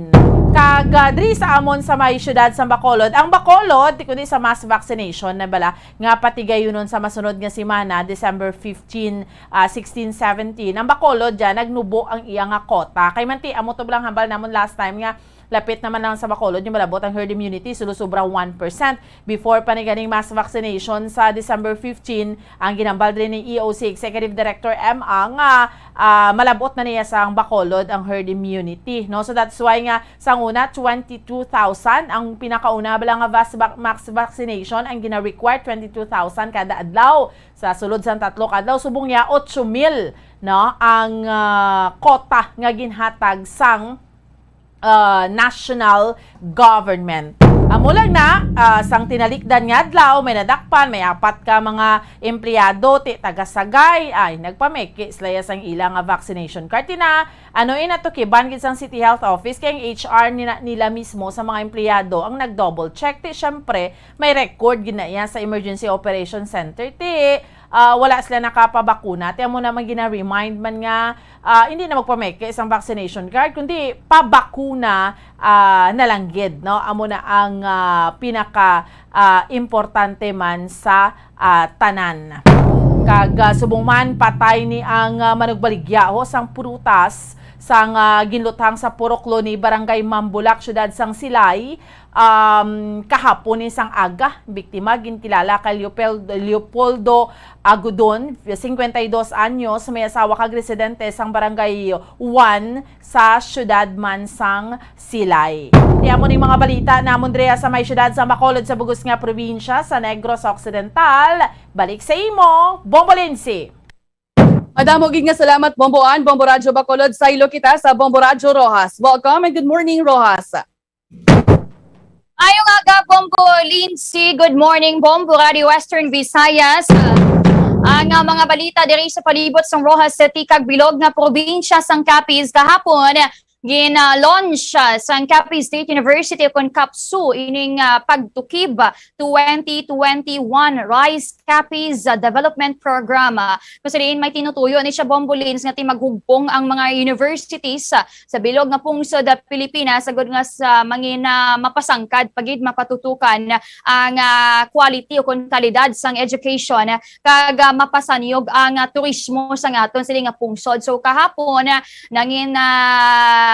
Kag, ah, diri sa amon sa may siyudad sa Bacolod, ang Bacolod, ti kundi sa mass vaccination na bala nga patigayunon sa masunod nga semana, December fifteen, ah, sixteen, seventeen. Ang Bacolod dyan, nagnubo ang iya nga kota. Kay man ti, amo to bala ang hambal namon last time nga Lapit naman lang sa Bacolod yung malabot ang herd immunity, sulo sobra one percent. Before pa ni ganing mass vaccination sa December fifteen, ang ginambal rin ni E O C Executive Director M A nga, ah, malabot na niya sa ang Bacolod ang herd immunity, no? So that's why nga sa una, twenty-two thousand ang pinakauna bala nga vas-, vac-, mass vaccination ang gina-require, twenty-two thousand kada adlaw. Sa sulod sang tatlo ka adlaw, subong niya, ocho mil, no, ang, ah, quota nga ginhatag sang ah, national government. Amo lang na, ah, sang tinalikdan nga adlaw, may nadakpan, may apat ka mga empleyado, ti taga-Sagay, ay nagpameke sila ya sang ila nga vaccination card. Ti na, ano, inatukiban gid sang City Health Office, kay ang H R nila, nila mismo sa mga empleyado ang nag-double check. Ti syempre, may record gid na iya sa Emergency Operation Center. Ti, ah, wala sila nakapabakuna. Ti amo naman gina-remind man nga, ah, hindi na magpameke sang vaccination card, kundi pabakuna, ah, na lang gid, no? Amo na ang, ah, pinaka, ah, importante man sa, ah, tanan. Kag, ah, subong man, patay ni ang, ah, manugbaligya ho sang prutas sang, ah, ginluthang sa Purok Loni, Barangay Mambulak, Siyudad sang Silay. Um, kahapon ni sang aga, biktima ginkilala kay Leopel-, Leopoldo Agudon, cincuenta y dos anyos, may asawa kag residente sang Barangay one sa siyudad man sang Silay. Ti amo ning mga balita namon diri sa may siyudad sa Bacolod sa bug-os nga probinsya sa Negros Occidental. Balik sa imo, Bombo Lindsay. Madamo gid nga salamat, Bombo Ann. Bombo Radyo Bacolod, saylo kita sa Bombo Radyo Roxas. Welcome and good morning, Roxas. Maayong aga, Bombo Lindsay. Good morning, Bombo Radio Western Visayas. Ang, ah, mga balita diri sa palibot sang Roxas City kag bilog nga probinsya sang Capiz kahapon, gin-launch, ah, sang Capiz State University o kon CAPSU ining, ah, pagtukib twenty twenty-one Rise Capiz, ah, Development Program. Ah, kung sa diin may tinutuyo ni siya, Bombo Lindsay, nga ti maghugpong ang mga universities, ah, sa bilog nga pungsod, ah, Pilipinas, agud nga sa mangin, ah, mapasangkad pa gid, mapatutukan ang, ah, quality o kon kalidad sang education, kag, ah, mapasanyog ang, ah, turismo sa aton sini nga pungsod. So kahapon, ah, nangin, ah,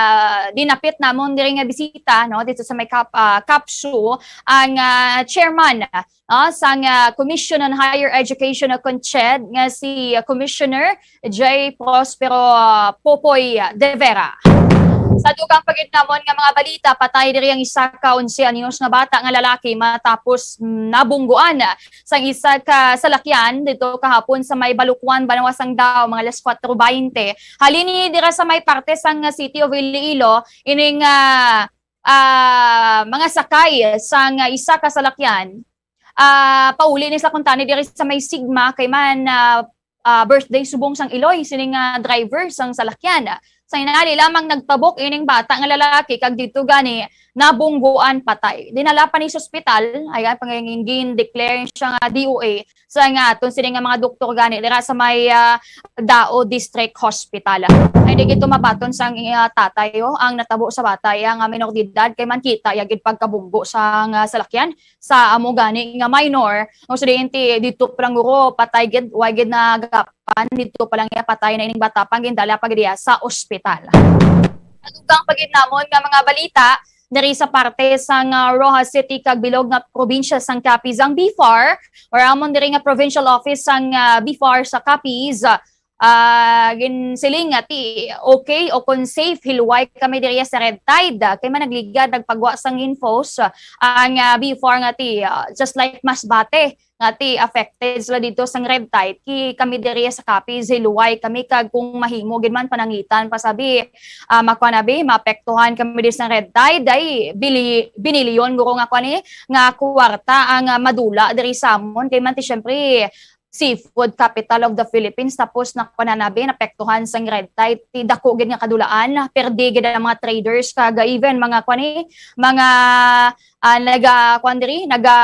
dinapit namon diri nga bisita, no, dito sa may Cap-, ah, CAPSU, ang, ah, chairman, ah, sang, ah, Commission on Higher Education o kon CHED nga si, ah, Commissioner J Prospero, ah, Popoy De Vera. Sa dugang pa gid namon nga mga balita, patay diri ang isa ka onse anyos nga bata nga lalaki matapos nabungguan sang isa ka salakyan dito kahapon sa may Balukwan, Banwa sang Dao, mga alas kuwatro baynte. Halin ni dira sa may parte sang City of Iloilo, ining, ah, ah, mga sakay sang isa ka salakyan, ah, pauli ni sa kuntani diri sa may Sigma, kay man, ah, ah, birthday subong sang Iloy sining, ah, driver sang salakyan. Sa inali lamang nagtabok ining bata nga lalaki kag dito gani nabungguan patay. Dinala pa ni sa ospital, ay, ay, pangingin declare siya nga D O A sa nga aton sini nga mga doktor gani dira sa may, ah, Dao District Hospital. Ay, di gito mabaton sang, ah, tatay, oh, ang natabo sa bata, iya nga minor de edad, kay man kita iya gid pagkabunggo sang, ah, salakyan sa amo gani nga minor. Ang estudyante dito pa lang guro, patay gid, way gid nagapan, dito pa lang iya patay na ining bata, pang gindala pa gid iya sa ospital. Nadugang pa gid namon nga mga balita diri sa parte sang, ah, Roxas City kag bilog nga probinsya sang Capiz ang BFAR, or amon diri nga provincial office sang, ah, BFAR sa Capiz, ah, ginsiling nga ti okay o kon safe hilway kami diri sa Red Tide. Kay man nagligad, nagpagwa sang infos, ah, ang, ah, BFAR nga ti, ah, just like Masbate, nga ti affected sila dito sang Red Tide, ki kami diri sa Capiz, hilway kami, kag kung mahimo gid man pananglitan pa sabi, ah, makwa na bi, maapektuhan kami diri sang Red Tide, ay bili-, binilyon guro nga kwan ni, nga kwarta ang, ah, madula diri sa amon. Kay man ti syempre, seafood capital of the Philippines, tapos na, kuwan na bi, napektuhan sang Red Tide, ti dako gid nga kadulaan, perdi gid ang mga traders, kag even mga, kuwan ni, mga, ah, naga, kuwan diri, naga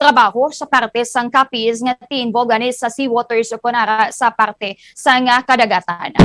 trabaho sa parte sang Capiz nga ti-involve gani sa seawaters o kon ara sa parte sang, ah, kadagatan.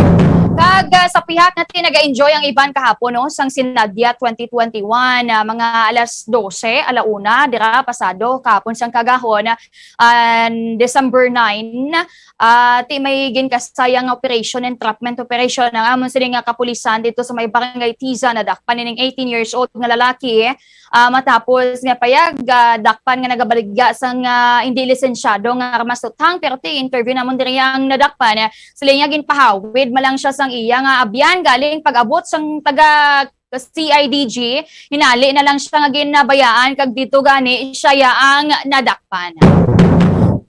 Kag, ah, sa pihak nga ti naga-enjoy ang iban kahapon, no, sang Sinadya twenty twenty-one, ah, mga alas dose, ala una, dira pasado kahapon sang kagahon, ah, December nine, ah, ti may ginkasayang nga operation, entrapment operation ang amon sini nga kapulisan dito sa may barangay Tiza. Nadakpan ining eighteen years old nga lalaki, ah, matapos nga payag, ah, dakpan nga nagabaligya sang, ah, hindi lisensyado nga armas uthang. Pero ti interview namon diri ang nadakpan, sila niya ginpahawid man lang siya sang iya nga abyan galing pag-abot sang taga C I D G, hinali na lang siya nga ginabayaan kag dito gani siya ya ang nadakpan.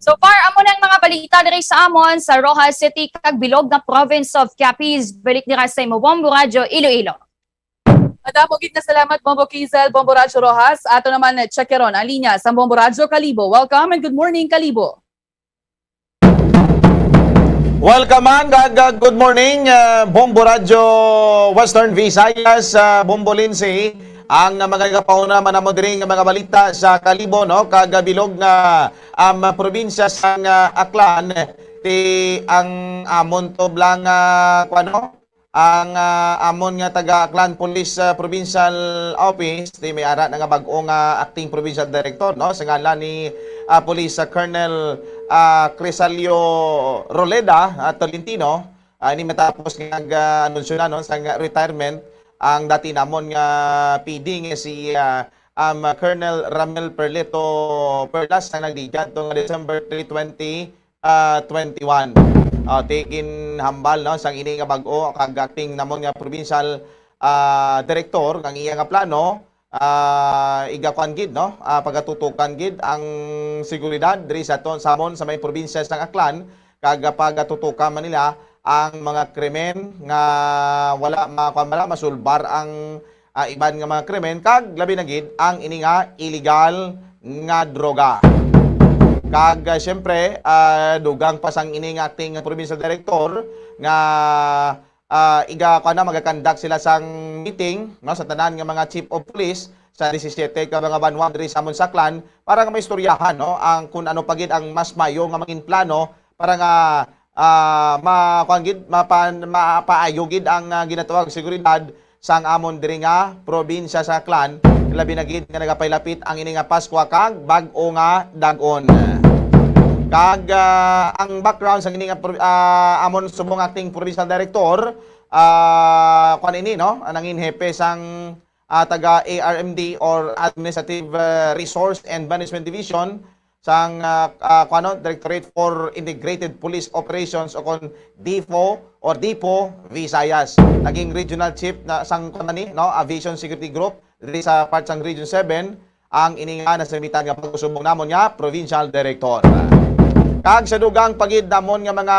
So far, amo nang mga balita diri sa amon sa Roxas City kag bilog nga province of Capiz. Balik dira sa imo, Bombo Radyo Iloilo. Madamo gid nga salamat, Bombo Kizel, Bombo Radyo Roxas. Ato naman, eh, check karon ang linya sa Bombo Radyo Kalibo. Welcome and good morning, Kalibo. Welcome, ma'am, kag, uh, good morning, uh, Bombo Radyo Western Visayas, uh, Bombo Lindsay. Ang, uh, mga kapauna man namo diri nga mga balita sa Kalibo, no, kag, uh, bilog nga, um, probinsya sang, uh, Aklan, ti ang amon to blang, uh, kuano, ang, ah, amon nga taga Aklan Police, ah, Provincial Office, ti may ara na nga bag-o nga acting provincial director, no, sa ngalan ni, ah, Police, ah, Colonel, ah, Crisalio Roleda, ah, Tolentino. Ah, ini matapos nga nag-anunsyo na, no, sa nga retirement ang dati namon nga P D nga si, ah, um, Colonel Ramel Perleto Perlas, nga nagligad to nga December three, twenty, ah, twenty-one. Ah, ti ginhambal, no, sang ini nga bag-o kag acting namon nga provincial, ah, director, ang iya nga plano, ah, igakuan gid, no, ah, pagatutukan gid ang seguridad diri sa aton, sa amon, sa may probinsya sang Aklan, kag pagatutukan man nila ang mga krimen nga wala ma-, kuwan, wala masulbar ang ah, iban nga mga krimen, kag labi na gid ang ini nga illegal nga droga. Kag, ah, siyempre, ah, dugang pa sang ini nga acting provincial director nga, ah, iga, kuwan na, magakandak sila sang meeting, no, sa tanan nga mga chief of police sa disisiete ka mga banwa diri sa amon sa Aklan para nga maistoryahan, no, ang kung ano pa gid ang mas mayo nga mangin plano para nga, ah, ma-, kuwan gid, mapa-, mapaayo gid ang, ah, ginatawag seguridad sang amon diri nga probinsya sa Aklan, labi na gid nga nagapaylapit ang ini nga Paskwa kag bag-o nga dag-on. Kag, ah, ang background sang ini nga pro-, ah, amon subong acting provincial director, ah, kuwan ini, no, ang nangin hepe sang, ah, taga A R M D or Administrative, ah, Resource and Management Division, sang, ah, ah, kuano, Directorate for Integrated Police Operations o kon DIFO or DIPO Visayas. Naging regional chief na sang, kuan ni, no, Aviation Security Group diri sa part sang Region seven, ang ini nga nasambitan nga pag-usubong namon nga provincial director. Kag sa dugang pa gid namon nga mga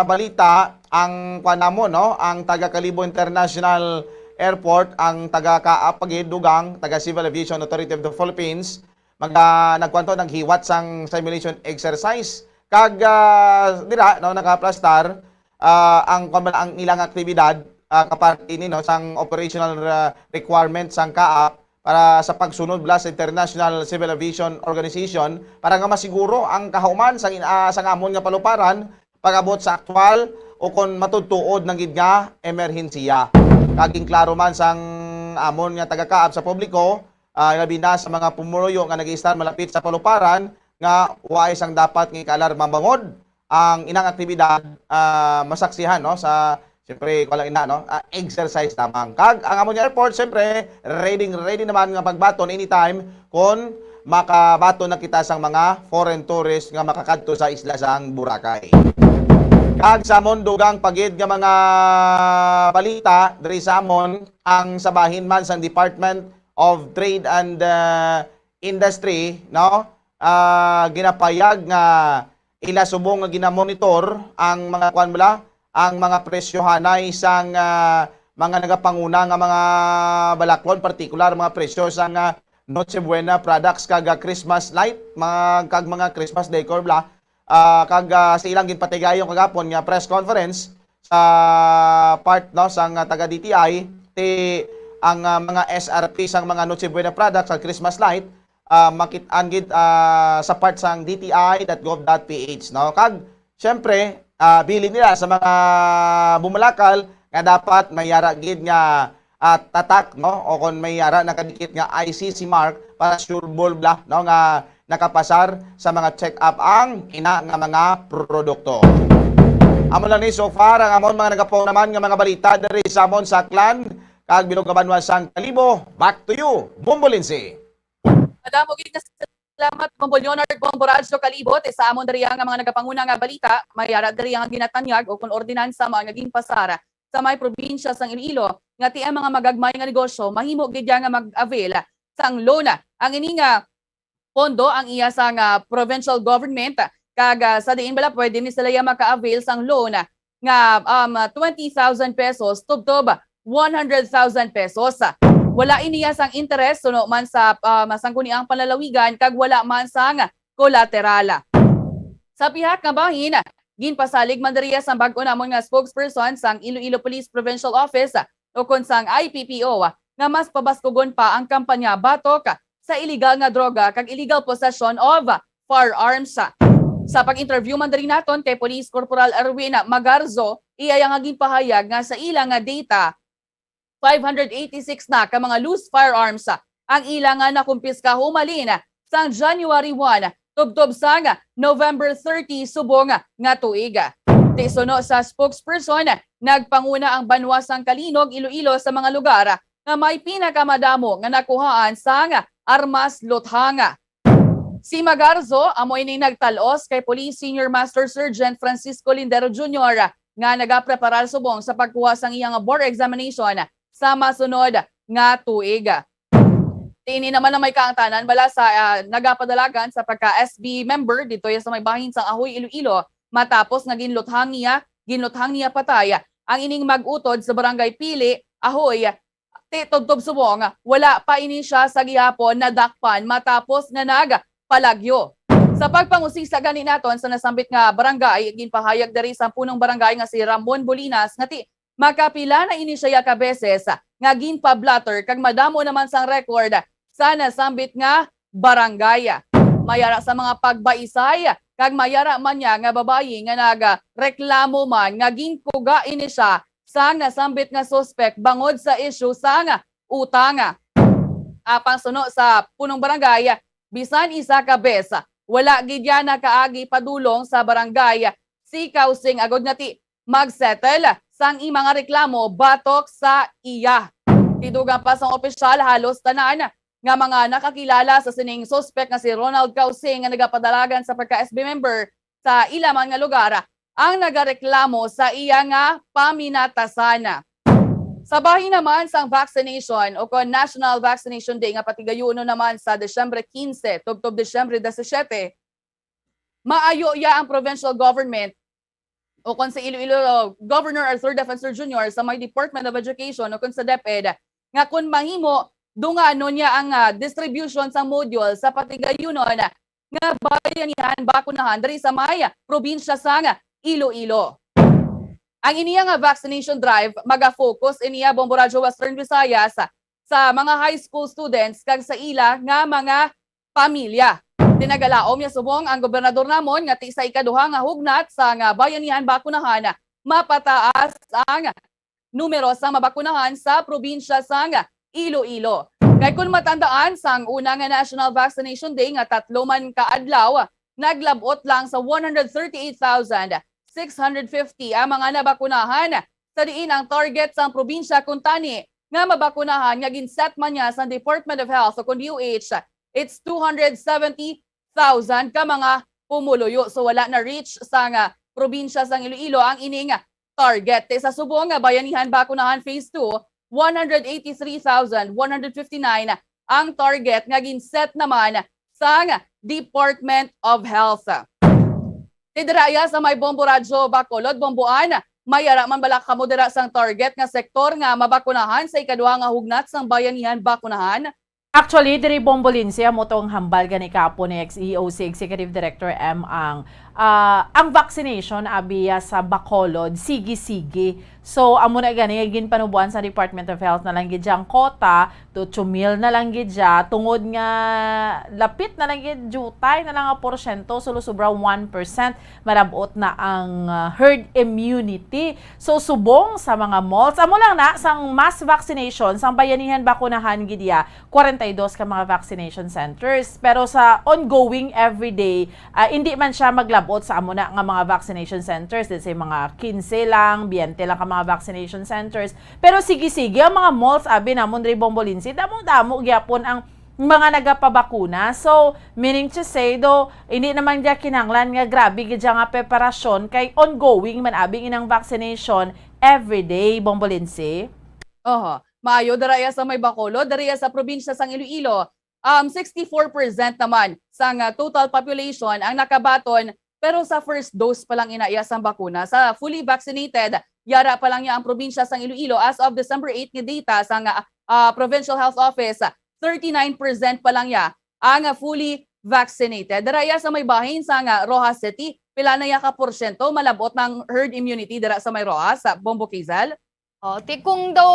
balita, ang kuan namon, no, ang taga Kalibo International Airport, ang taga CAAP pa gid, dugang, taga Civil Aviation Authority of the Philippines, maga-, nagkuan to, naghiwat sang simulation exercise. Kag, ah, dira, no, nakaplastar, ah, ang, kuwan ba, ang ilang aktibidad, ah, kapart ini, no, sang operational, ah, requirement sang CAAP para sa pagsunod bala sa International Civil Aviation Organization para nga masiguro ang kahuman sang in-, ah, sang amon nga paluparan pag-abot sa aktual o kon matudtuod na gid nga emerhensiya. Kag ginklaro man sang amon nga taga-CAAP sa publiko, ah, labi na sa mga pumuluyo nga nag-iistar malapit sa paluparan nga waay sang dapat nga ikaalarma bangod ang inang aktibidad, ah, masaksihan, no, sa, siyempre, ko lang ina, no, ah, exercise lamang. Kag ang amon nga airport, siyempre, ready, ready naman nga pagbaton anytime kon makabaton na kita sang mga foreign tourist nga makakadto sa isla sang Boracay. Kag sa amon dugang pa gid nga mga balita diri sa amon, ang sa bahin man sang Department of Trade and, ah, Industry, no? Ah, ginapayag nga ila subong nga ginamonitor ang mga, kuan bala, ang mga presyohanay sang, ah, mga nagapanguna nga mga balaklon, partikular mga presyo sang, ah, Noche Buena products kag, ah, Christmas light, mga, kag mga Christmas decor bala. Ah, kag, ah, sa ilang ginpatigayon kagapon nga press conference sa part, no, sang, ah, taga D T I, ti ang, ah, mga S R P sang mga Noche Buena products, ang Christmas light, ah, makit-an gid, ah, sa part sang D T I dot gov dot P H, no? Kag, syempre, ah, bilin nila sa mga bumalakal nga dapat may yara gid nga, ah, tatak, no? O kon may yara nakadikit nga I C C mark para sure ball bala, no? Nga nakapasar sa mga check-up ang ina nga mga produkto. Amo lang ni so far ang amon mga nagapong naman nga mga balita diri sa amon sa Aklan kag bilog nga banwa sang Kalibo. Back to you, Bombo Lindsay. Madamo gid nga salamat, Bombo Leonard, Bombo Radyo Kalibo. Ti sa amon diri nga mga nagapanguna nga balita, may ara diri nga ginatanyag o kon ordinansa man nga ginpasar sa may probinsya sang Iloilo nga ti ang mga magagmay nga negosyo mahimo gid nga mag-avail sang loan. Ang ini nga pondo ang iya sang, ah, provincial government, kag, ah, sa diin bala pwede ni sila ya maka-avail sang loan nga, um, twenty thousand pesos tubtob one hundred thousand pesos. Wala ini ya sang interes suno man sa, um, sangguniang panlalawigan kag wala man sang kolateral. Sa pihak nga bahin, ginpasalig man diri sang bag-o namon nga spokesperson sang Iloilo Police Provincial Office ukon sang I P P O nga mas pabaskugon pa ang kampanya batok sa iligal nga droga kag illegal possession of firearms. Sa pag-interview man diri naton kay Police Corporal Erwin Magarzo, iya nga ginpahayag nga sa ila nga data, five hundred eighty-six na ka mga loose firearms ang ila nga nakumpiska humalin sang January one tubtob sang November thirty subong nga tuig. Ti suno sa spokesperson, nagpanguna ang banwa sang Calinog, Iloilo sa mga lugar nga may pinakamadamo nga nakuhaan sang armas luthang. Si Magarzo amo ini nagtal-os kay Police Senior Master Sergeant Francisco Lindero Junior nga nagapreparar subong sa pagkuha sang iyang board examination sa masunod nga tuig. Ti ini naman ang may kaangtanan bala sa, ah, nagapadalagan sa pagka S B member dito sa may bahin sang Ahoy, Iloilo, matapos nga ginluthang niya, ginluthang niya patay ang ining mag-utod sa barangay Pili, Ahoy, ti tubtob subong, wala pa ini siya sa gihapon nadakpan matapos nga nagpalagyo. Sa pagpangusisa gani naton sa nasambit nga barangay, ginpahayag diri sa punong barangay nga si Ramon Bolinas nga ti makapila na ini siya ka beses nga ginpa-blotter kag madamo naman sang record sa nasambit nga barangay. Mayara sa mga pagbaisay kag mayara man niya nga babayi nga nagreklamo man nga ginkuga ini siya sang nasambit nga suspek bangod sa isyu sang utang. Apang suno sa punong barangay, bisan isa ka bes, wala gid ya nakaagi padulong sa barangay si Kausing agod nga ti magsettle sang iyang mga reklamo batok sa iya. Ti dugang pa sang opisyal, halos tanan nga mga nakakilala sa sining suspek nga si Ronald Kausing nga nagapadalagan sa pagka S B member sa ila man nga lugar ang nagareklamo sa iya nga paminatasan. Sa bahin naman sang vaccination o kon National Vaccination Day nga patigayunon naman sa Disyembre quince tubtob Disyembre disisiete, maayo ya ang provincial government o kon sa Iloilo Governor Arthur Defensor Junior sa may Department of Education o kon sa DepEd nga kon mahimo, dunganon niya ang, ah, distribution sang module sa patigayunon nga bayanihan bakunahan diri sa may probinsya sang Iloilo. Ang iniya nga vaccination drive maga-focus iniya, Bombo Radyo Western Visayas, sa mga high school students kag sa ila nga mga pamilya. Ti nagalaom niya subong ang gobernador namon nga ti sa ikaduha nga hugnat sang bayanihan bakunahan, mapataas ang numero sa mabakunahan sa probinsya sang Iloilo. Kay kun matandaan, sang una nga National Vaccination Day nga tatlo man ka adlaw, naglab-ot lang sa one hundred thirty-eight thousand six hundred fifty ang mga nabakunahan, sa diin ang target sang probinsya kuntani nga mabakunahan nga gin-set man niya sang Department of Health o kon D O H, it's two hundred seventy thousand ka mga pumuluyo. So, wala na-reach sang probinsya sang Iloilo ang ining target. Ti sa subong nga bayanihan bakunahan phase two, one hundred eighty-three thousand one hundred fifty-nine ang target nga gin-set naman sang Department of Health. Ti dira iya sa may Bombo Radyo Bacolod, Bomboan, may ara man bala kamo dira sang target nga sektor nga mabakunahan sa ikaduha nga hugnat sang bayanihan bakunahan? Actually, diri, Bombo Lindsay, amo to ang hambal gani kahapon ni ex E O C Executive Director M ang ah, ang vaccination, abi, ah, sa Bacolod, sige-sige. So, amo na gani nga ginpanuboan sa Department of Health na lang gid ang quota, to two mil na lang gid siya, tungod nga lapit na lang gid, jutay na lang ang porsyento, sulo sobra one percent, malabot na ang, ah, herd immunity. So, subong sa mga malls, amo lang na, sang mass vaccination, sang bayanihan bakunahan gid iya, kwarenta y dos ka mga vaccination centers. Pero sa ongoing everyday, ah, hindi man siya maglabot sa amo na nga mga vaccination centers. Let's say, mga kinse lang, biyente lang ka mga vaccination centers. Pero sige-sige, ang mga malls, abi namon diri, Bombolinsi, damo-damo gyapon ang mga nagapabakuna. So, meaning to say, do, hindi naman dia kinahanglan nga grabe gid siya nga preparasyon kay ongoing man abi inang vaccination everyday, Bombolinsi. Oho. Maayo, dara iya sa may Bacolod, dara iya sa probinsya sang Iloilo, um, sixty-four percent naman sang, ah, total population ang nakabaton, pero sa first dose pa lang ina iya sang bakuna. Sa fully vaccinated, yara pa lang niya ang probinsya sang Iloilo as of December eight nga data sang, ah, ah, Provincial Health Office, thirty-nine percent pa lang niya ang, ah, fully vaccinated. Dara iya sa may bahin sang, ah, Roxas City, pila na iya ka porsyento malabot ng herd immunity dira sa may Roxas, sa Bombo Kizal? Oh, ti kung daw,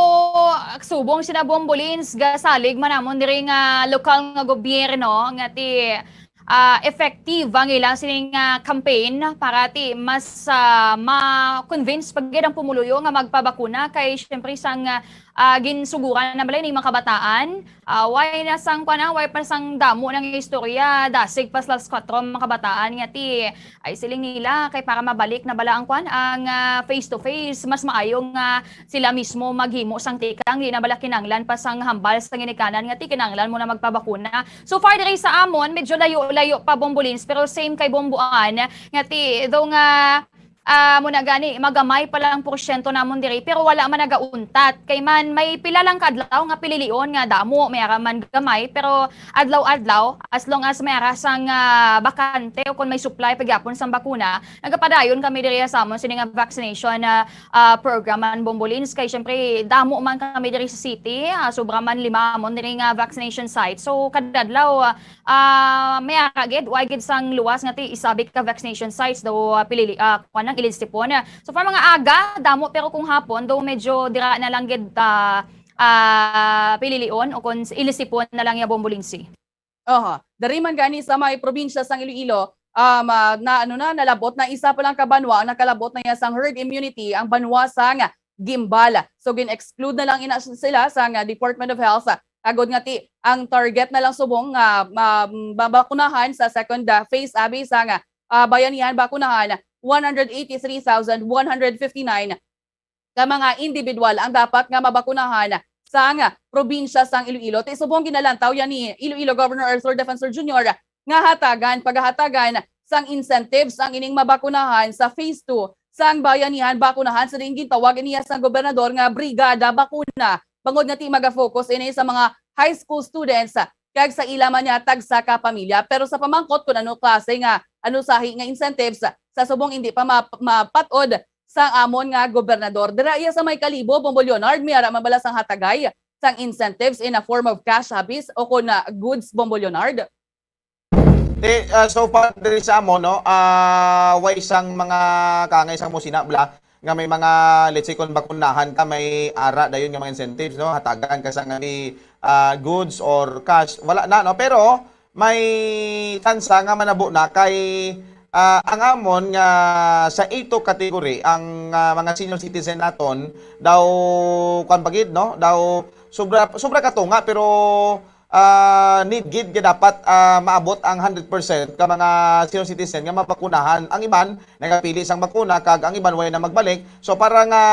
ah, subong sina Bombolins, gasalig man namon diri nga lokal nga gobyerno nga ti, ah, effective ang ilang sining, ah, campaign para ti mas, ah, ma-convince pa gid ang pumuluyo nga magpabakuna kay siyempre sang, ah, ginsuguran na bala ning mga kabataan. Ah, way na sang, kuwan na, way pa sang damo ng istorya, dasig pa sa alas kwatro ang mga kabataan nga ti, ay siling nila, kay para mabalik na bala ang, kuwan, ang, ah, face to face, mas maayo nga sila mismo maghimo sang tikang, di na bala kinanglan pa sang hambal sa ginikanan nga ti kinanglan mo na magpabakuna. So far diri sa amon, medyo layo-layo pa, Bombolins, pero same kay Bomboan, nga ti, though nga, ah, mo na gani, magamay pa lang porsyento namon diri, pero wala man nagauntat. Kay man, may pila lang kadlaw nga pililion nga damo, may ara man gamay, pero adlaw-adlaw, as long as may ara sang, ah, bakante o kung may supply pagyapon sang bakuna, nagapadayon kami diri sa amon sini nga vaccination, ah, ah, program man, Bombolins. Kay syempre, damo man kami diri sa city, ah, sobra man lima amon diri nga vaccination site. So, kada adlaw, ah, ah, may ara gid, way gid sang luwas nga ti isabi ka vaccination sites daw, ah, pilili, ah, kuwan lang, Ilistipon. So far, mga aga, damo, pero kung hapon, daw medyo dira na lang gid, ah, ah, pililion o kung Ilistipon na lang ya, Bombolinsi. Oho. Dari man gani sa may probinsya sang Iloilo, um, ah, na, ano na, nalabot na isa pa lang ka banwa ang nakalabot na iya sang herd immunity, ang banwa sang Guimbal. So, gin-exclude na lang ina sila sang, ah, Department of Health, ah, agod nga ti ang target na lang subong nga ma-, mabakunahan sa second, ah, phase, abi sang, ah, bayanihan bakunahan, one hundred eighty-three thousand one hundred fifty-nine ka mga individual ang dapat nga mabakunahan sang probinsya sang Iloilo. Ti subong ginalantaw yan ni Iloilo Governor Arthur Defensor Junior nga hatagan, paghahatagan sang incentives ang ining mabakunahan sa phase two sang bayanihan bakunahan sa diin gintawag niya sang gobernador nga Brigada Bakuna, bangod nga ti maga-focus ini sa mga high school students kag sa ila man niya tagsa ka pamilya. Pero sa pamangkot kung ano klase nga, ano sahi nga incentives, sa subong hindi pa ma-, mapat-od sa amon nga gobernador. Dira iya sa may Kalibo, Bombo Leonard, may ara man bala sang hatagay sang incentives in a form of cash, habis, o kon, ah, goods, Bombo Leonard? Ti, ah, so far diri sa amon, no, ah, way sang mga kaangay sang musina bala nga may mga, let's say, kung bakunahan ka, may ara dayon nga mga incentives, no, hatagan ka sa nga ni, ah, goods or cash, wala na, no? Pero may tsansa nga manabo na kay, ah, ang amon nga sa A two category, ang, ah, mga senior citizen naton daw, kwan pa gid, no, daw sobra, sobra katunga, pero ah, need gid nga dapat, ah, maabot ang hundred percent ka mga senior citizen nga mabakunahan. Ang iban nagapili sang bakuna kag ang iban way na magbalik. So para nga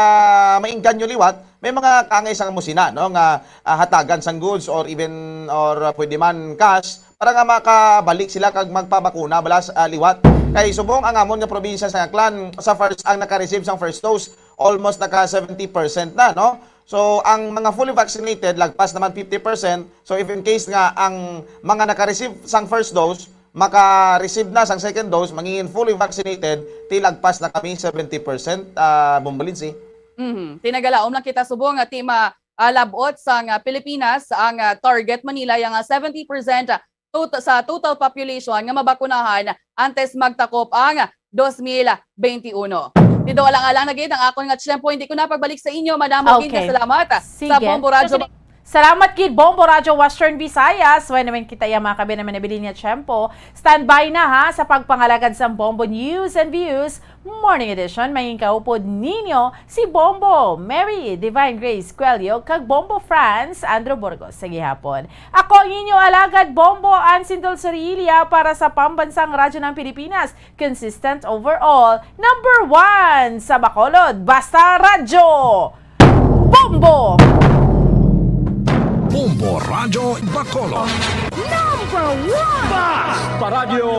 maingganyo liwat, may mga kaangay sang musina, no, nga, ah, hatagan sang goods or even, or, ah, pwede man cash para nga makabalik sila kag magpabakuna bala, ah, liwat. Kay subong ang amon nga probinsya sa Aklan, sa first, ang naka-receive sang first dose, almost naka seventy percent na, no? So, ang mga fully vaccinated, lagpas naman fifty percent. So, if in case nga ang mga naka-receive sang first dose, maka-receive na sang second dose, mangin fully vaccinated, ti lagpas na kami seventy percent, ah, Bombolinsi. Mhm. Tinagalaom lang kita subong nga ti ma-, ah, labot sang, ah, Pilipinas ang, ah, target Manila yang, ah, seventy percent tot-, sa total population nga mabakunahan antes magtakop ang dos mil benti uno. Dito lang alang na gid ang akon nga tiyempo. Hindi ko na pagbalik sa inyo. Madamo gid nga Okay. salamat Sige. sa Bombo Radyo. Salamat gid, Bombo Radyo Western Visayas. Way naman kita iya mga kabi naman nabilin nga tiyempo. Standby na ha sa pagpangalagad sang Bombo News and Views Morning Edition. Mangin kaupod ninyo si Bombo Mary Divine Grace Cuello kag Bombo Franz Andrew Burgos sa gihapon. Ako ang inyo alagad, Bombo Ansin Dulcerilia para sa Pambansang Radyo ng Pilipinas. Consistent overall, number one sa Bacolod. Basta Radyo! Bombo! Bombo Radyo Bacolod. Number one! Paradyo